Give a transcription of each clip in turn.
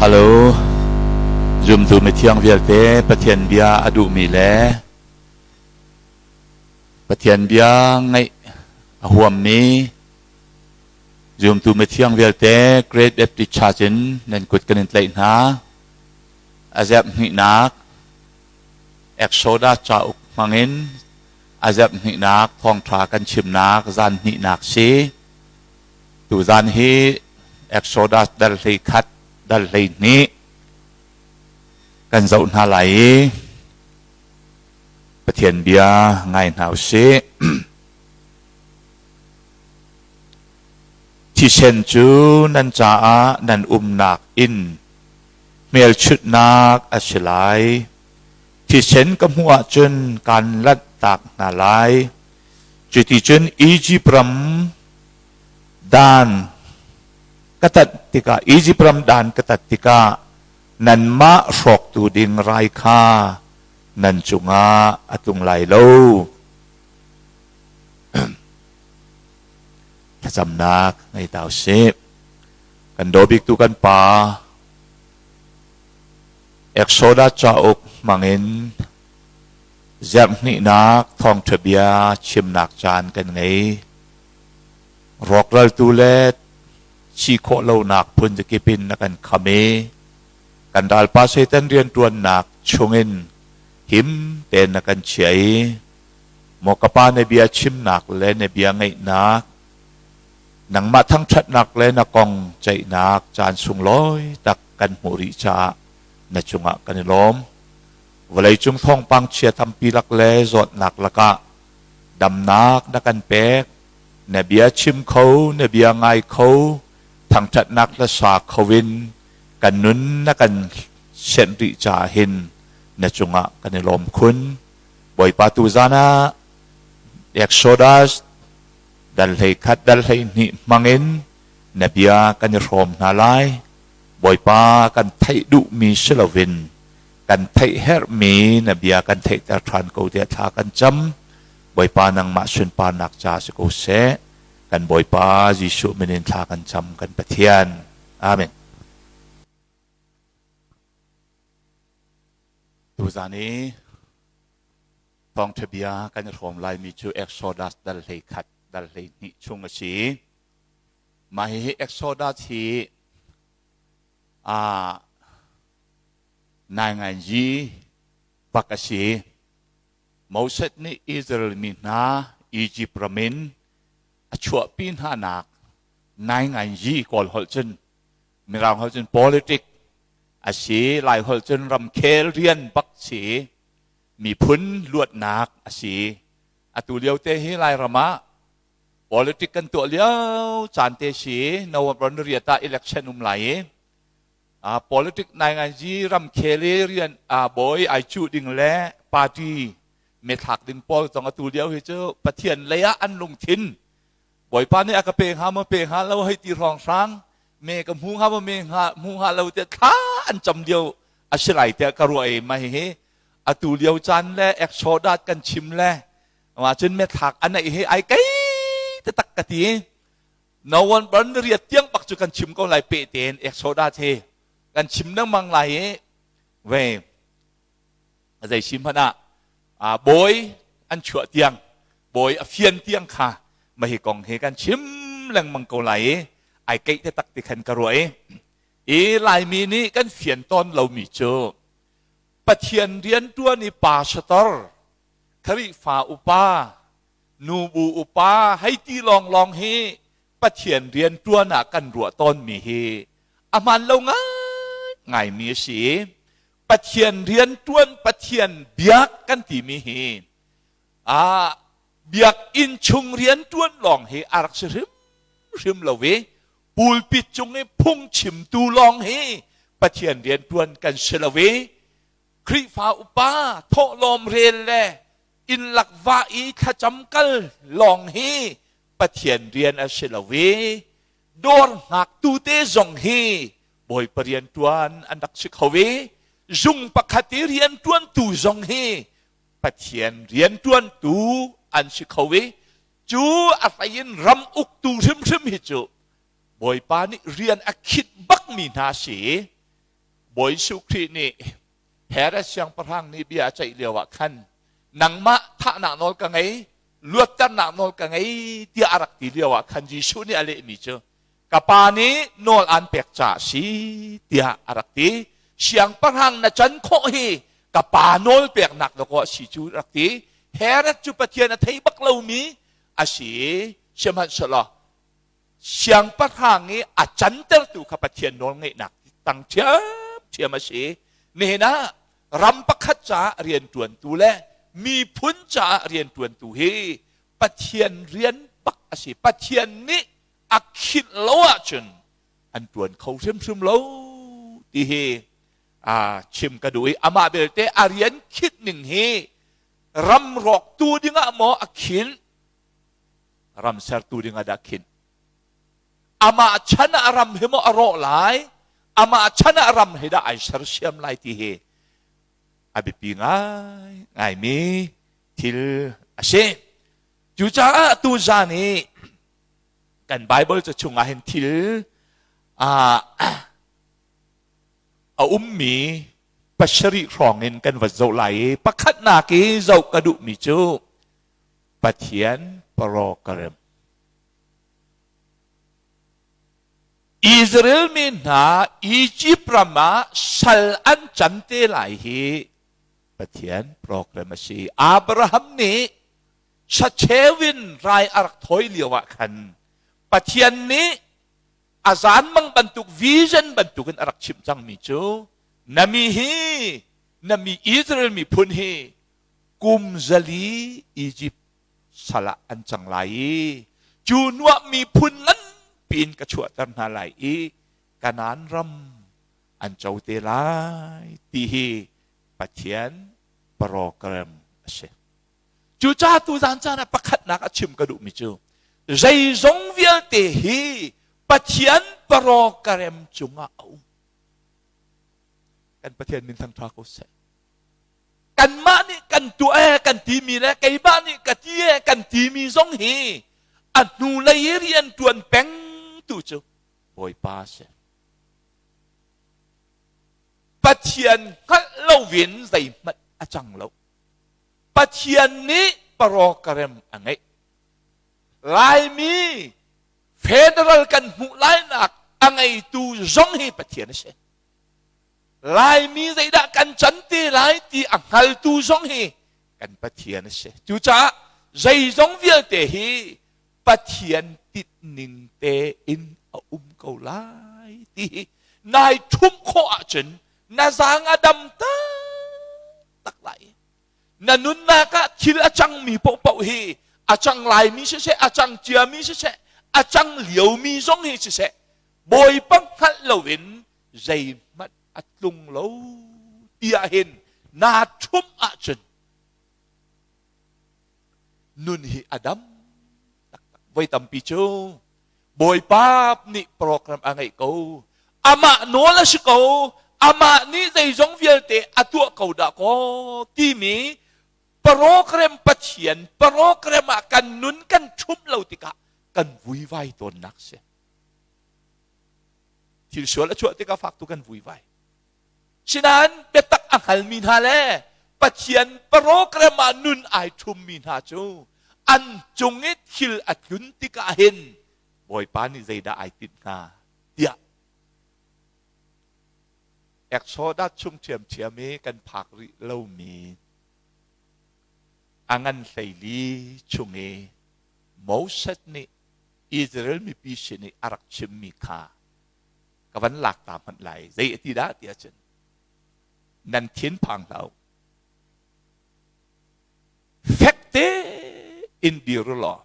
Hello. Zumtu mithiang vialte Pathian bia a duhmi le Pathian bia ngaih a huammi zumtu mithiang vialte Great Baptist Church in nan kut kan in tlaih hna. A zerh hnihnak Exodus cauk hmangin a zerh hnihnak thawngṭha kan chimnak zan hnihnak si. Tuzan hi Exodus dal 11 dal 12 kan zoh hna lai i Pathian bia ngai hna usih. Thisen cu nan caah nan umnak inn hmelchunhnak a si lai. Thisen ka hmuh ahcun kaan lanhtak hna lai. Cuticun Izipt ram dan ka tat tikah Izipt ram dan ka tat tikah nanmah hrawktu ding rai kha nan cungah a tlung lai lo. Thlacamnak ngei ta usih. Kan daw biktu kan Pa, Exodus cauk hmangin zerhhnihnak thawngṭha bia chimnak caan kan ngei. Rawkraltu le si khawh lonak phun zakip in na kan kham i kan ralpa Satan rianṭuannak chungin him tein na kan chiah i maw ka Pa na bia chimnak le na bia ngaihnak nangmah thangṭhatnak le na kong ceihnak caan sunglawi tak kan hmuh rih caah na cungah kan i lawm. Vawleicung thawngpang chia tampi lak le zawtnak lakah damnak na kan pek, na bia chim kho, na bia ngai kho, thangṭhatnak hlasa kho in kan nun na kan senh rih caah hin na cungah kan i lawm khun. Bawipa tuzan ah Exodus dal 11 dal 12 hmangin na bia kan i hrawm hna lai. Bawipa kan theih duhmi si loin kan theih herhmi na bia kan theihter ṭhan ko tiah thla kan cam. Bawipa nangmah sunparnak ca si ko seh. Kan Bawipa Jesuh min in thla kan cam kan Pathian. Amen. Tuzan i thawngṭha bia kan i hrawm laimi cu Exodus dal 11 dal 12 chung a si. Mah hihi Exodus hi nainganzi bak a si. Moses nih Israel mi hna Egypt ram in a chuahpi hnanak nainganzi Kawl holh cun Mirang holh cun politic a si, Lai holh cun ramkhel rian bak si, miphun luatnak a si. Atu lio te hi Lairam ah Politic kan tuah lio caan te si November ni riat ah election um lai i politic nainganzi ramkhel i rian bawi ai cuh ding le party methlak ding pawl zong atu lio hi cu Pathian lei ah an lungthin Bawipa nih a ka pe hnga maw pe hnga lo hei ti hrawnghrang me ka hmu hnga maw me hnga hmu hnga lo tiah thla an cam lio a si lai tiah ka ruah i mah hihi atu lio caan le Exodus kan chim le Mah cun methlak a neih hi ai kei taktak ka ti. No one ban riat tiang bak cu kan chim ko lai pe tein Exodus hi kan chim lengmang lai i ve zei sim hmanh ah bawi an chuah tiang bawi a fian tiang kha ma hi kong hi kan chim lengmang ko lai i ai keih te tak ti khan ka ruah i i Laimi nih kan fian tawn lomi cu Pathian riantuan i pastor Khrihfa upa, nubu upa hei ti lawnglawng hi Pathian rianṭuan ah kan ruah tawnmi hi a hmaan lo ngaingaimi a si. Pathian rianṭuan, Pathian biak kan timi hi ah biakinn chung rianṭuan lawng hi a rak si hrimhrim lo i pulpit cung i phungchimtu lawng hi Pathian rianṭuan kan si lo i Khrihfa upa thawhlawm rel le innlak vah i thlacam kal lawng hi Pathian rian a si lo i dawr hngaktu te zong hi Bawipa rian ṭuan an rak si kho i zung pakhat i rian ṭuantu zong hi Pathian rian ṭuantu an si kho i cu a hlei in ram uktu hrimhrim hi cu Bawipa nih rian a khit bakmi hna si. Bawi Jesuh Khrih nih Herod siangpahrang nih bia a ceih lio ah khan nangmah thahnak nawl ka ngei, luatternak nawl ka ngei tiah a rak ti lio ah khan Jesuh nih a lehmi cu ka pa nih nawl aan pek caah a si tiah a rak ti. Siangpahrang na can khawh hi ka pa nawl peknak dawkaw a si cu rak ti. Herod cu Pathian a thei bak lomi a si i sihmanhsehlaw siangpahrang i a cantertu kha Pathian nawlngeihnak tang ṭhiamṭhiam a si. Nihin ah ram pakhat caah rianṭuantu le miphun caah rianṭuantu hi Pathian rian bak a si. Pathian nih a khinh lo ahcun an ṭuan kho hrimhrim lo ti hi chim ka duh i amah belte a rian khinh ning hi ram rawktu dingah maw a khinh ram sertu dingah dah khinh amah chan ah ram hi maw a rawh lai amah chan ah ram hi dah ai sersiam lai ti hi a biapi ngai ngaimi thil a si cucaah tu zan i kan Bible ca chungah hin thil a ummi pasarih hrawng in kan va zoh lai i pakhatnak i zoh ka duhmi cu Pathian program. Israel mi hna Egypt ram ah sal an can te lai hi Pathian program a si. Abraham nih sacheu in rai a rak thawi lio ah khan Pathian nih a zanmang bantuk vision bantukin a rak chimh cangmi cu na mi hi na mi Israel miphun hi kum 400 Egypt sal ah an cang lai i cu hnuah miphun nganpi in ka chuahter hna lai i Kanaan ram an co te lai ti hi Pathian program a si. Cucaah tuzan caan ah pakhatnak a chim ka duhmi cu zeizong vialte hi Pathian program cungah a um. Kan Pathian min thangṭha ko seh. Kanmah nih kan tuah ee kan timi le keimah nih ka ti ee kan timi zong hi a hnulei i rian ṭuan peng tu cu Bawipa a si. Pathian hngalh loin zeihmanh a cang lo. Pathian nih program a ngeih. Laimi federal kan hmuh lainak a ngeitu zong hi Pathian a si. Laimi zeidah kan can te lai ti a hngaltu zong hi kan Pathian a si. Cucaah zeizong vialte hi Pathian titning tein a um ko lai ti hi nai ṭhumh khawh ahcun na zaang a dam taktak lai. Na nunnak ah thil a cangmi paohpaoh hi a cang laimi siseh, a cang ciami siseh, a cang liomi zong hi siseh, Bawipa hngalh loin zeihmanh a tlung lo ti ahhin naa ṭhumh ahcun nun hi a dam taktak. Voi tampi cu Bawipa nih program a ngeih ko. Amah nawl a si ko. Amah nih zeizong vialte a tuah ko dah kaw timi program Pathian program ah kan nun kan ṭhumh lo tikah kan vuivai tawnnak si. Thil sual a chuah tikah fak tu kan vuivai. Sinain biatak a hngalmi hna le Pathian program ah nun ai ṭhummi hna cu an cung i thil a tlun tikah hin Bawipa nih zeidah ai tinh hnga tiah Exodus chung ṭhiamṭhiam i kan phak rih lomi a ngan 14 chung i Moses nih Israel mipi sin i a rak chimmi kha ka van lak ta hmanh lai. Zei a ti dah ti ahcun nan thin phang hlah u. Fek tein dir u law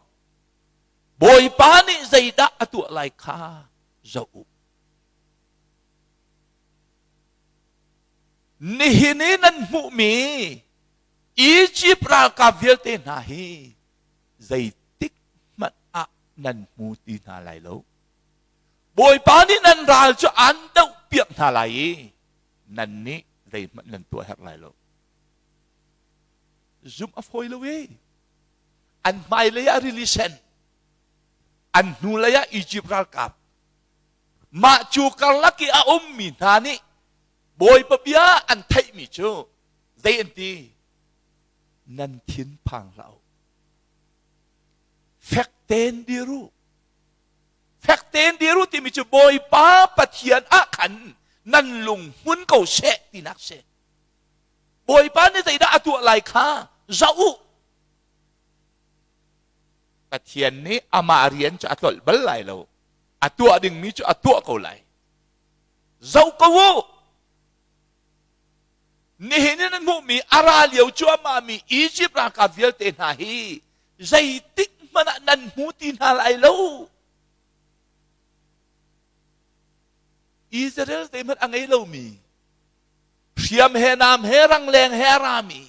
Bawipa nih zeidah a tuah lai kha zoh u. Nihin i nan hmuhmi Egypt ralkap vialte hna hi zeitik hmanh ah nan hmu ti hna lai lo. Bawipa nih nan ral cu aan dohpiak hna lai i nannih zeihmanh nan tuah herh lai lo. Zumh a fawi lo e. An hmailei ah rili sen, an hnulei ah Egypt ralkap. Mah cu karlak i a ummi hna nih Bawipa bia an theihmi cu zei an ti? Nan thin phang hlah u. Fek tein dir u. Fek tein dir u timi cu Bawipa Pathian ah khan nan lung hmun ko seh tinak si. Bawipa nih zeidah a tuah lai kha zoh u. Pathian nih amah rian cu a tlolh bal lai lo. A tuah dingmi cu a tuah ko lai. Zoh ko u. Nihin in an hmuhmi a ra lio cuahmahmi Izipt ralkap vialte hna hi zeitik hmanh ah nan hmu ti hna lai lo. Israel zeihmanh a ngei lomi hriam he nam he rangleng he a rami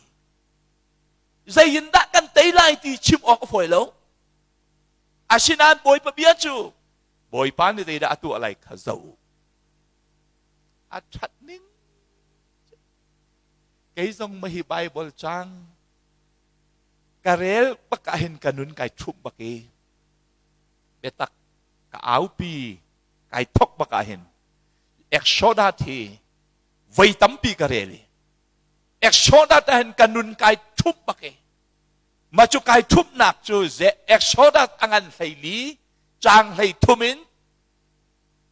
zei in dah kan tei lai ti chim awk a fawi lo. Asinain Bawipa bia cu Bawipa nih zeidah a tuah lai kha zoh u. A ṭhat ning kei zong ma hi Bible cang ka rel bak ah hin ka nun kai ṭhumh bak i biatak ka aupi kai thok bak ah hin Exodus hi voi tampi ka rel i Exodus ah hin ka nun kai ṭhumh bak i ma cu kai ṭhumhnak cu Exodus a ngan 14 caang 33 in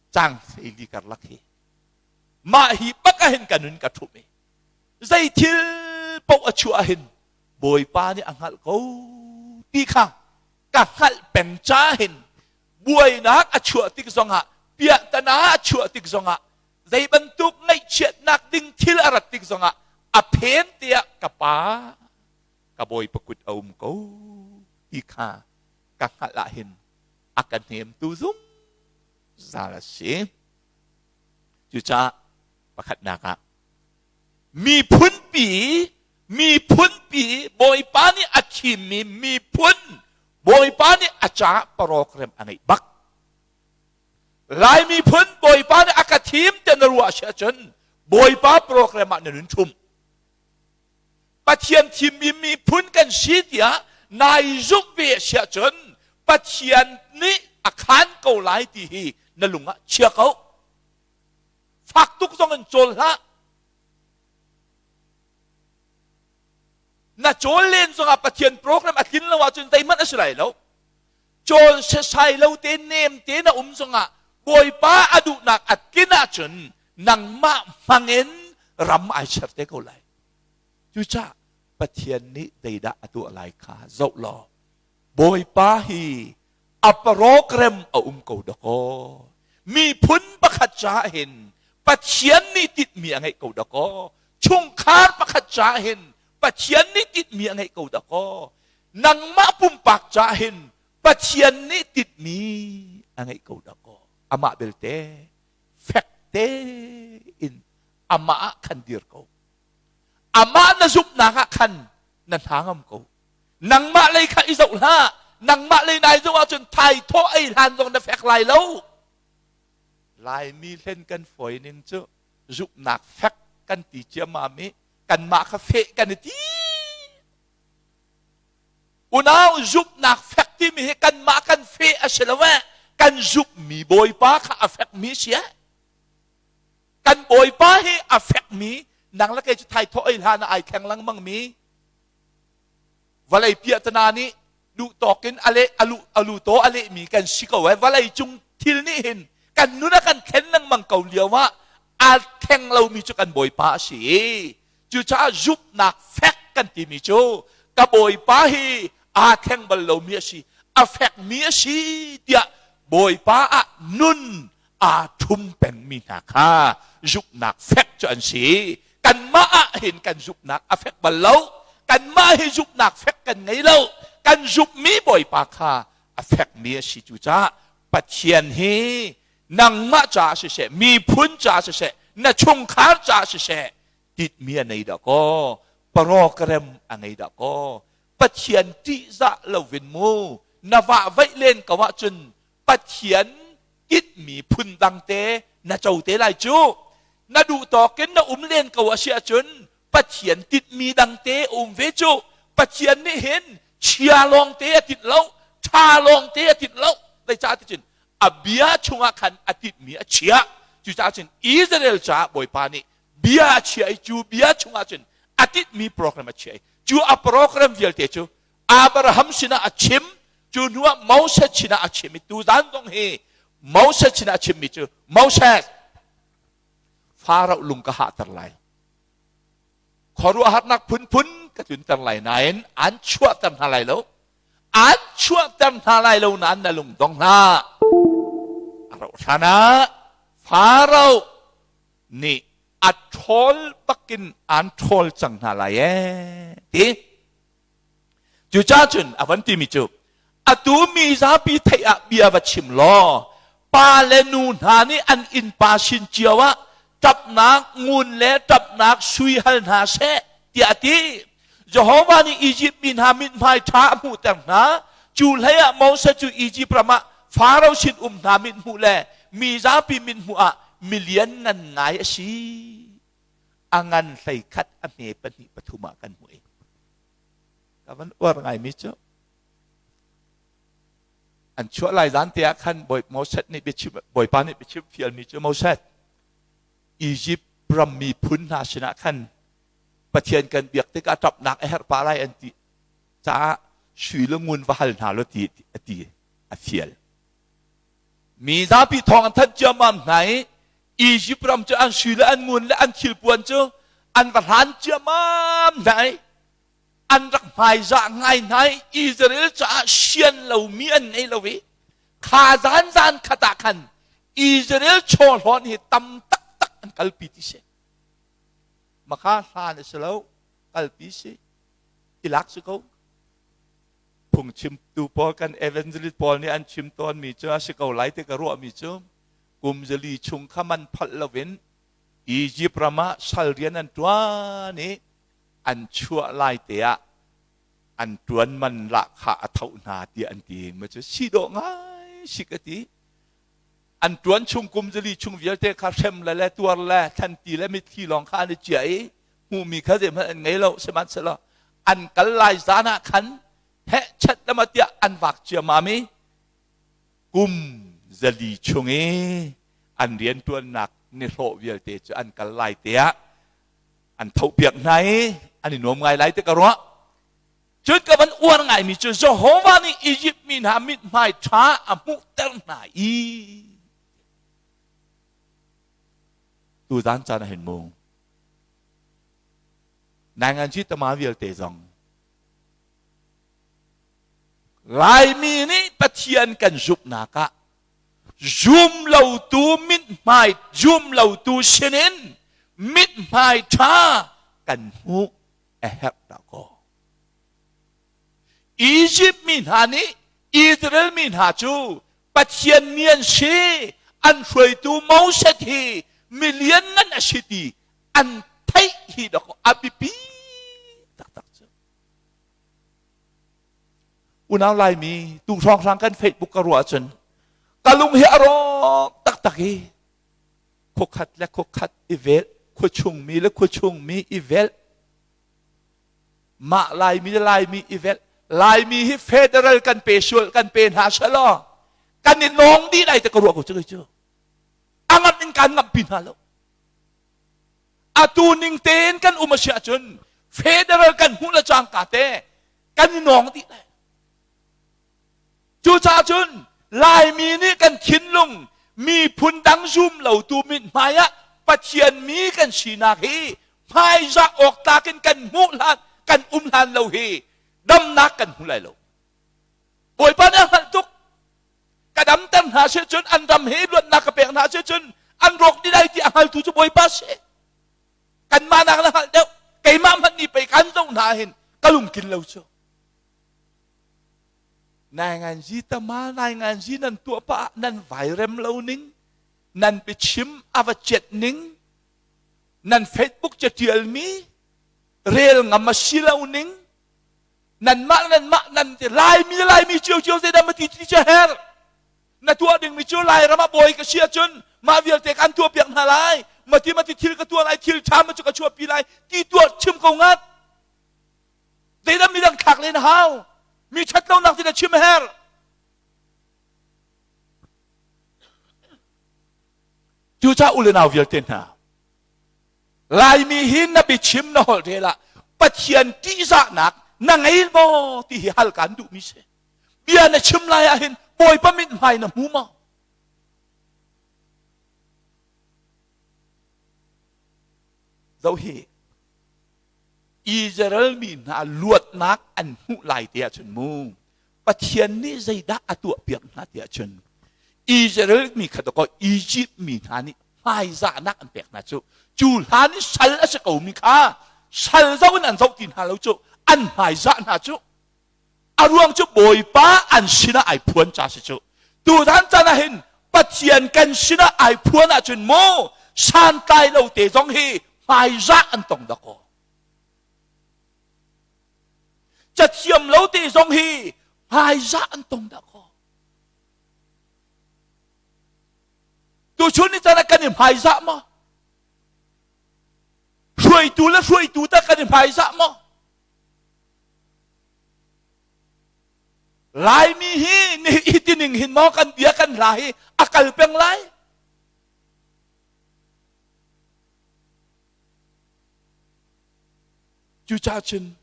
caang 14 karlak hi mah hi bak ah hin ka nun ka ṭhumh i zei thil paoh a chuah hin Bawipa nih a hngalh ko ti kha ka hngalh peng ca hin buainak a chuah tik zongah piahtana a chuah tik zongah zei bantuk ngaihchiatnak ding thil a rat tik zongah a phen tiah ka pa ka Bawipa kut a um ko ti kha ka hngalh ah hin a ka hnemtu zungzal a si. Cucaah pakhatnak ah miphunpi miphunpi Bawipa nih a thimmi miphun Bawipa nih a caah program a ngeih bak. Lai miphun Bawipa nih a ka thim te na ruah si ahcun Bawipa program ah na nun ṭhum. Pathian thimmi miphun kan si tiah nai zumh ve a si ahcun Pathian nih a khaan ko lai ti hi na lung ah chia ko. Fak tuk zong in cawl hlah. Na cawl len zongah Pathian program a tlin lo ahcun zeihmanh a si lai lo. Cawl sesai lo te nem te na um zongah Bawipa a duhnak a tlin ahcun nangmah hmangin ram ai ser te ko lai. Cucaah Pathian nih zeidah a tuah lai kha zoh law Bawipa hi a program a um ko dakaw. Miphun pakhat caah hin Pathian nih titmi a ngeih ko dakaw. Chungkhar pakhat caah hin Pathian nih titmi a ngeih ko dakaw. Nangmah pumpak caah hin Pathian nih titmi a ngeih ko dakaw. Amah belte fek tein amah ah khan dir ko. Amah na zumhnak ah khan na hna ngam ko. Nangmah lei kha i zoh hlah. Nangmah lei nai zoh ahcun thai thawh ei hlan zong na fek lai lo. Laimi hlen kan fawi ning cu zumhnak fek kan ti ciammam i kanmah kha feh kan i ti. Unau zumhnak fek timi hi kanmah kan feh a si lo eh. Kan zumhmi Bawipa kha a fekmi si eh. Kan Bawipa hi a fekmi nang le kei cu thai thawh ei hlan ah ai thleng lengmang mi vawlei piahtana nih duh tawk in a leh a lu a lu taw a lehmi kan si ko eh vawlei cung thil nih hin kan nun a kan thlen lengmang ko lio ah aa thleng lomi cu kan Bawipa a si i cucaah zumhnak fek kan timi cu ka Bawipa hi aa thleng bal lomi a si a fekmi a si tiah Bawipa ah nun aa ṭhum pengmi hna kha zumhnak fek cu an si. Kanmah ah hin kan zumhnak a fek bal lo. Kanmah hi zumhnak fek kan ngei lo. Kan zumhmi Bawipa kha a fekmi a si. Cucaah Pathian hi nangmah caah siseh, miphun caah siseh, na chungkhar caah siseh, titmi a nei dah kaw, program a ngei dah kaw, Pathian ṭihzah loin mu na vahvaih len ko ahcun Pathian tinhmi phun dang te na co te lai cu. Na duh tawk in na um len ko a si ahcun Pathian tinhmi dang te a um ve cu. Pathian nih hin chia lawng te a tinh lo, ṭha lawng te a tinh lo. Zeicah ti cun a bia chungah khan a tinhmi a chia. Cucaah cun Israel caah Bawipa nih Bia a chia i cu bia chungah cun a titmi program a chia i cu a program vialte cu Abraham sinah a chim cu hnuah Moses sinah a chim i tuzan zong hi Moses sinah a chimmi cu Moses Pharaoh lung ka hahter lai khuaruahharnak phunphun ka tlunter lai nain an chuahter hna lai lo an chuahter hna lai lo nain na lung dong hlah a rauh hlan ah Pharaoh nih a ṭhawl bakin an ṭhawl cang hna lai ee ti Cucaah cun a van timi cu atu mi zapi theih ah bia va chim law pa le nu hna nih an innpa sin cio ah ṭapnak ngun le ṭapnak sui hal hna seh tiah a ti. Jehovah nih Izipt mi hna mithmai ṭha a hmuhter hna. Cu hlei ah Moses cu Izipt ram ah Faro sin um hna mithmuh le mi zapi mithmuh ah milian ngan ngai a si. A ngan 11 a hme pahnih pathum ah kan hmuh i ka van uar ngaimi cu an chuah lai zan te ah khan bawi Moses nih biachim bawipa nih biachim fialmi cu Moses Egypt ram miphun hna sinah khan Pathian kan biak tikah ṭapnak a herh pah lai an ti caah sui le ngun va hal hna law ti a ti a fial mi zapi thawng an thanh ciammam hna i Egypt ram cu an sui le an ngun le an thilpuan cu an va hlan ciammam hna i an rak hmaizah ngai hna i Israel caah sian lomi an ngei lo i kha zan zan khat ah khan Israel chawhlawn hi tam taktak an kalpi ti si. Makha hlan a si lo, kalpi si, ilak si ko. Phungchimtu pawl kan evangelist pawl nih an chim tawnmi cu a si ko lai ti ka ruahmi cu kum zali chung kha man phalh loin Egypt ram ah sal rian an ṭuan i an chuah lai te ah an ṭuan man lahkhah a tho hna tiah an ti ma cu si dawh ngai si ka ti an ṭuan chung kum zali chung vialte kha hrem le le tuar le thlanti le mitthli lawng kha an i cia i hmuhmi kha zeihmanh an ngei lo sihmanhsehlaw an kal lai zan ah khan heh chet lama tiah an vak ciammam i kum zali chung i an rianṭuannak nihlawh vialte cu an kal lai te ah an thohpiak hna i an i nuam ngai lai ti ka ruah. Cun ka van uar ngaimi cu Jehovah nih Izipt mi hna mithmai ṭha a hmuhter hna i tuzan caan ah hin mu nainganzi tama vialte zong Laimi nih Pathian kan zumhnak ah zum lotu mithmai zum lotu sinin mithmai ṭha kan hmuh a herh dah kaw. Egypt mi hna nih Israel mi hna cu Pathian mi an si, an hruaitu Moses hi milian ngan a si ti an theih hi dawkaw a biapi taktak cu. Unau Laimi tu hrawnghrang kan Facebook ka ruah ahcun ka lung hi a rawk taktak i khuakhat le khuakhat i vel khuachungmi le khuachungmi i vel mah Laimi le Laimi i vel Laimi hi federal kan pe sual kan pe hna selaw kan i nawng dih lai te ka ruah ko cu cu a ngamh in kan ngamh pi hna lo atu ning tein kan um a si ahcun federal kan hmuh le cangka te kan i nawng dih lai cucaah cun Laimi nih kan thinlung miphun dang zum lotu mithmai ah Pathian mi kan sinak hi hmaizah awk tlak in kan hmuh hlan kan um hlan lo hi damnak kan hmu lai lo Bawipa nih a hngalh tuk ka damter hna si cun an ram hi luatnak ka pek hna si cun an rawk dih lai ti a hngaltu cu Bawipa si kanmah nak na hngalh deuh keimah hmanh nih pei kan zoh hna hin ka lungtlin lo cu nainganzi tama nainganzi nan tuah pa nan vairem lo ning nan biachim a va cet ning nan Facebook catial mi rel ngam a si lo ning nanmah nanmah nan ti laimi laimi cio cio zeidah ma ti ti cu her na tuah dingmi cu Lairam ah bawi ka si ahcun mah vialte kan tuah piak hna lai mati mati thil ka tuah lai thil ṭha ma cu ka chuahpi lai ti tuah chim ko ngat zeidah midang thlak len hau mi ṭhat lonak ti na chim her cucaah u le nau vialte hna. Laimi hi na biachim na holh rel ah Pathian ṭihzahnak na ngei maw ti hi hal kaan duhmi si. Bia na chim lai ah hin Bawipa mithmai na hmu maw? Zoh hi Israel mi hna luatnak an hmuh lai te ahcun mu Pathian nih zeidah a tuahpiak hna ti ahcun Israel mi kha dakaw Egypt mi hna nih hmaizahnak an pek hna cu cu hlan i sal a si ko mi kha sal zoh in an zoh ti hna lo cu an hmaizah hna cu a ruang cu Bawipa an sinah ai phuan ca si cu tuzan caan ah hin Pathian kan sinah ai phuan ahcun mu santlai lo te zong hi hmaizah an tong dakaw cathiam lo te zong hi hmaizah an tong dakaw Tuchun ni caan ah kan i hmaizah maw? Hruaitu le hruaitu tah kan i hmaizah maw? Laimi hi ni tining hin maw kan bia kan hla hi a kal peng lai? Cucaah cun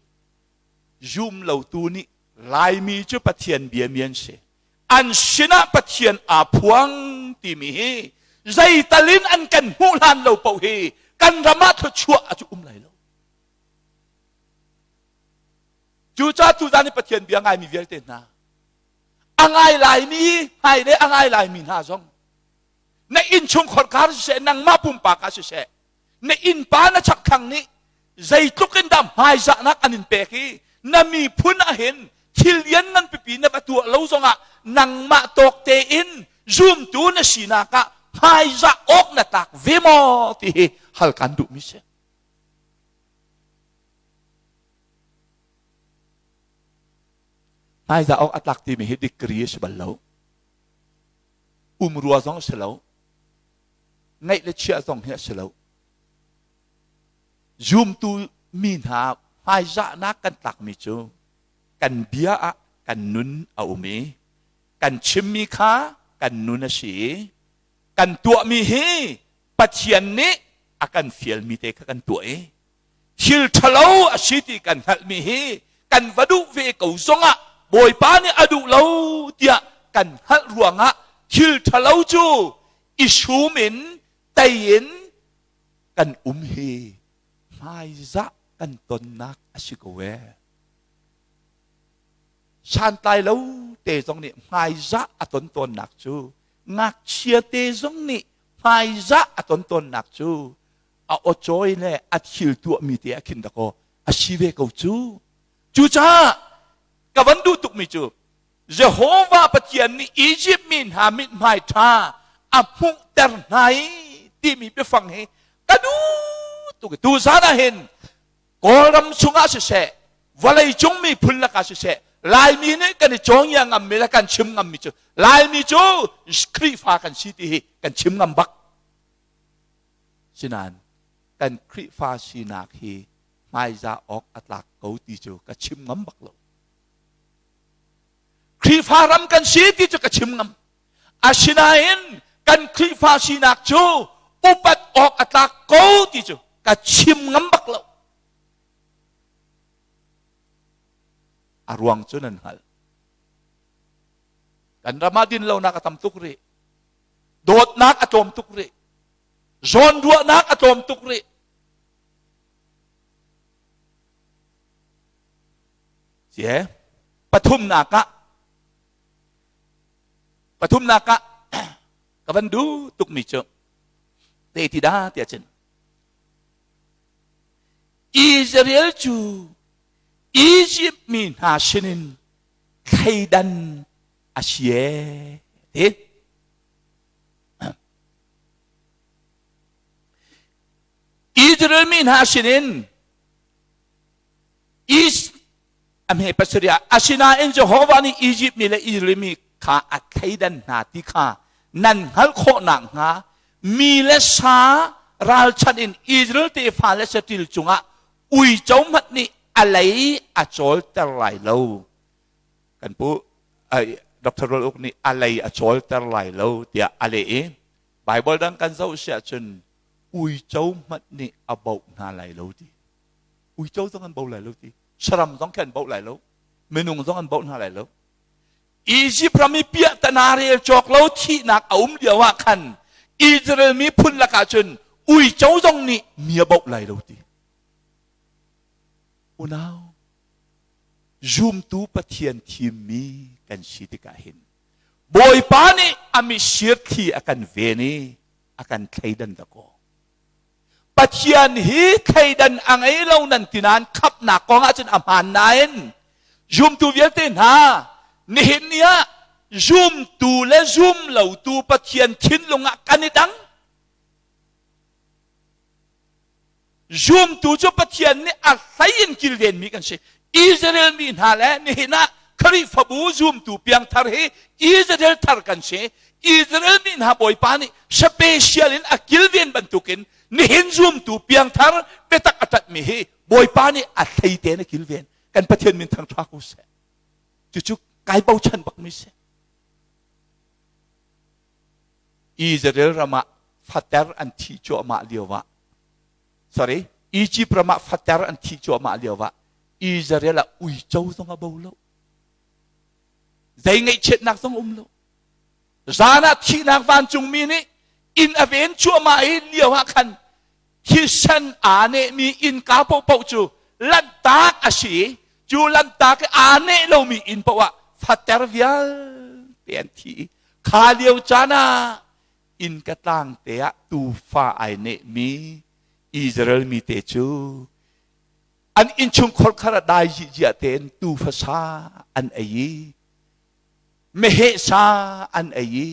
zum lotu nih Laimi cu Pathian biami an si. An sinah Pathian aa phuang timi hi zeital in an kan hmuh hlan lo paoh hi kan ram ah thluachuah a cu um lai lo. Cucaah tuzan i Pathian bia ngaimi vialte hna a ngai laimi hmai le a ngai laimi hna zong na innchungkhar kar siseh nangmah pumpak ah siseh na innpa na chakthlang nih zeitluk in dah hmaizahnak an in pek i na miphun ah hin thil lian ngan pipi na va tuah lo zongah nangmah tawk tein zumtu na sinak ah hmaizah awk na tlak ve maw ti hi hal kan duhmi si. Hmaizah awk a tlak timi hi degree a si bal lo. Umrua zong a si lo. Ngeih le chiah zong hi a si lo. Zumtu mi hna hmaizahnak kan tlakmi cu kan bia ah kan nun a um i kan chimmi kha kan nun a si i kan tuahmi hi Pathian nih a kan fialmi te kha kan tuah i thil ṭhalo a si ti kan hngalhmi hi kan va duh ve ko zongah Bawipa nih a duh lo tiah kan hngalh ruangah thil ṭhalo cu i sum in tei in kan um hi hmaizah kan tonnak a si ko ee. Santlai lo te zong nih hmaizah a ton tawnnak cu ngakchia te zong nih hmaizah a ton tawnnak cu a awcawi le a thil tuahmi te ah khin dakaw a si ve ko cu. Cucaah ka van duh tukmi cu Jehovah Pathian nih Izipt mi hna mithmai ṭha a hmuhter hna i timi biafang hi ka duh tuk. Tuzan ah hin Kawlram chungah siseh, vawleicung miphun lakah siseh, Laimi nih kan i cawngia ngammi le kan chim ngammi cu Laimi cu Khrihfa kan si ti hi kan chim ngam bak. Sinain kan Khrihfa sinak hi hmaizah awk a tlak ko ti cu ka chim ngam bak lo. Khrihfa ram kan si ti cu ka chim ngam. Asinain kan Khrihfa sinak cu upat awk a tlak ko ti cu ka chim ngam bak lo. A ruang cu nan hngalh. Kan ram ah dinlonak a tam tuk rih. Dawtnak a tlawm tuk rih. Zawnruahnak a tlawm tuk rih. Sie pathumnak ah pathumnak ah ka van duh tukmi cu te ti dah tiah cun Israel cu Egypt mi hna sinin thleidan a si ee ti Israel mi hna sinin East a hme pasarih ah asinain Jehovah nih Egypt mi le Israel mi kha a thleidan hna ti kha nan hngalh khawh nakhnga mi le sa ralchanh in Israel tefa le saṭil cungah uico hmanh nih a lei a cawlter lai lo. Kan pu Dr. Rol Uk nih a lei a cawlter lai lo tiah a leh i Bible dang kan zoh si ahcun. Uico hmanh nih a boh hna lai lo ti. Uico zong an bo lai lo ti. Saram zong khi an boh lai lo. Minung zong an boh hna lai lo. Izipt ram i piahtana rel cawk lo thihnak a um lio ah khan Israel miphun lakah cun uico zong nih mi a boh lai lo ti. Unau, zumtu Pathian thimmi kan si tikah hin Bawipa nih a mitsir thli a kan ven i a kan thleidan dakaw. Pathian hi thleidan a ngei lo nan ti nain khamhnak kong ahcun a hmaan nain zumtu vialte hna nihin ni ah zumtu le zum lotu Pathian thinlung ah kan i dang. Zumtu cu Pathian nih a hlei in kilvenmi kan si. Israel mi hna le nihin ah Khrihfabu zumtu piangthar hi Israel thar kan si. Israel mi hna Bawipa nih special in a kilven bantukin nihin zumtu piangthar biatak a ṭanhmi hi Bawipa nih a hlei tein a kilven. Kan Pathian min thangṭha ko seh. Cucu kai bochan bakmi si. Israel ram ah fater an thih cuahmah lio ah sorry Egypt ram ah fater an thih cuahmah lio ah Israel ah uico zong a bo lo zei ngaihchiatnak zong um lo zan ah thihnak vancungmi nih inn a ven cuahmah i lio ah khan thisen aa nehmi innka paohpaoh cu lanhtak a si i cu lanhtak i aa neh lomi inn paoh ah fater vialte an thi i kha lio caan ah innka tlang te ah tuufa ai nehmi Israel mi te cu an innchungkhar khar ah dai ziah tein tuufa sa an ei i meheh sa an ei i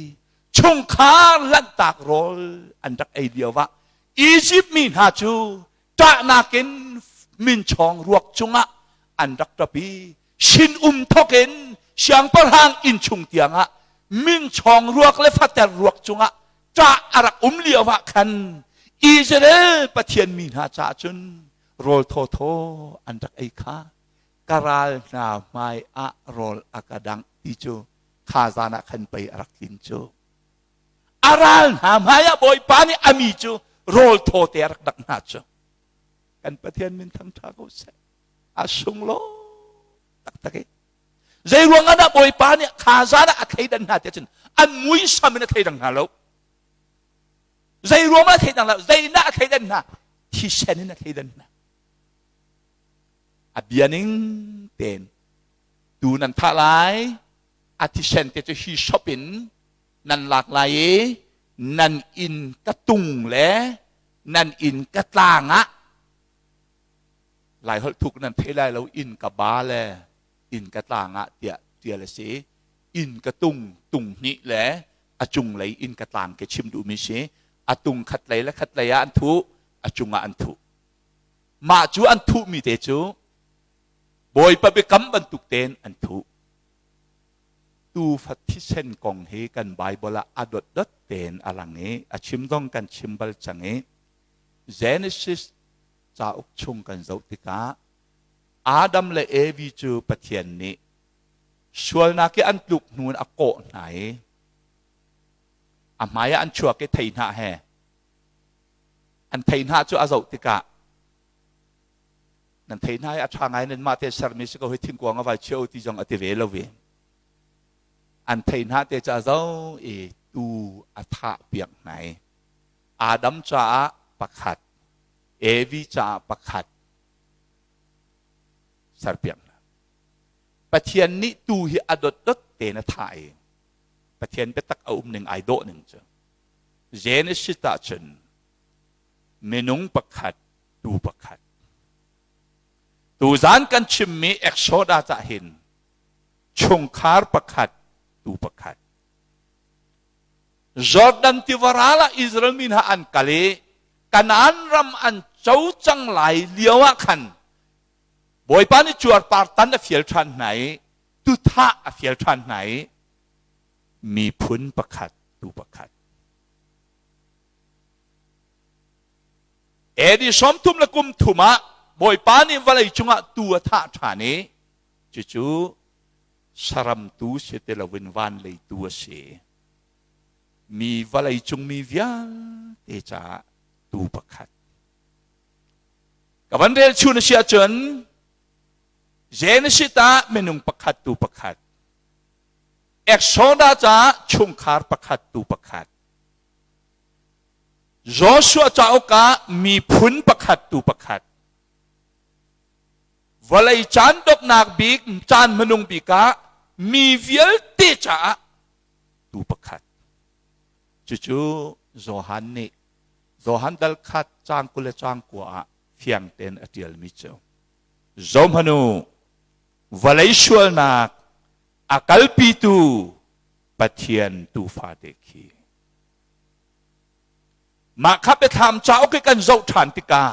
chungkhar lanhtak rawl an rak ei lio ah Izipt mi hna cu ṭahnak in minchawng ruak cungah an rak ṭap i sinum thawk in siangpahrang innchung tiangah minchawng ruak le fater ruak cungah ṭah a rak um lio ah khan Israel Pathian mi hna caah cun rawl thawthaw an rak ei kha ka ral hna hmai ah rawl a ka dangh ti cu kha zan ah khan pei a rak tlin cu. A ral hna hmai ah Bawipa nih a mi cu rawl thaw te a rak dangh hna cu. Kan Pathian min thangṭha ko seh. A sunglaw taktak i. Zei ruang ah dah Bawipa nih kha zan ah a thleidan hna tiah cun an muisam in a thleidang hna lo. Zei ruang ah a thleidang lo? Zeidah a thleidan hna? Thisen in a thleidan hna. A bia ning tein tu nan thah lai a thisen te cu hi shop in nan lak lai i nan inn ka tung le nan inn ka tlang ah lai holh thuk nan thei lai lo inn ka ba le inn ka tlang ah tiah tial a si inn ka tung tung hnih le a cunglei inn ka tlang ke chim duhmi si a tung khat lei le khat lei ah an thuh a cungah an thuh Mah cu an thuhmi te cu Bawipa biakam bantuk tein an thuh. Tuufa thisen kong hi kan Baibal ah a dotdot tein a lang i a chim zong kan chim bal cang i Genesis cauk chung kan zoh tikah Adam le Evi cu Pathian nih sualnak i an tluk hnu in a kawh hna i a hmai ah an chuak i thei hnah he An thei hna cu a zoh tikah nan thei hna hi a ṭha ngai nan mah te sermi si ko hi thingkuang a vai chia u ti zong a ti ve lo ve. An thei hna te cu a zoh i tu a thah piak hna i Adam caah pakhat, Evi caah pakhat serpiak hna. Pathian nih tu hi a dotdot tein a thah i Pathian biatak a um ning ai dawh ning cu Genesis ahcun minung pakhat, tuu pakhat. Tuzan kan chimmi Exodus ah hin chungkhar pakhat, tuu pakhat. Jordan tiva ral ah Israel mi hna an kal i Kanaan ram an co cang lai lio ah khan Bawipa nih cuarpar tan a fial ṭhan hna i tuthah a fial ṭhan hna i miphun pakhat tu pakhat. AD 30 le kum thum ah Bawipa nih vawlei cungah tu a thah ṭhan i cucu saram tu si ti loin van lei tu a si. Mi vawlei cung mi vialte caah. Tuu pakhat. Ka van rel chun a si ahcun Genesis ah minung pakhat tuu pakhat. Exodus caah chungkhar pakhat tuu pakhat. Joshua cauk ah miphun pakhat tuu pakhat. Vawlei caan donghnak bik caan hmanung bik ah mi vialte caah tuu pakhat. Cucu Johan nih Johan dal khat caang 20 le caang 9 ah fiang tein a ṭialmi cu Zohhmanh u, vawlei sualnak a kalpitu Pathian tuufa te khi. Mah kha biathlam cauk i kan zoh ṭhan tikah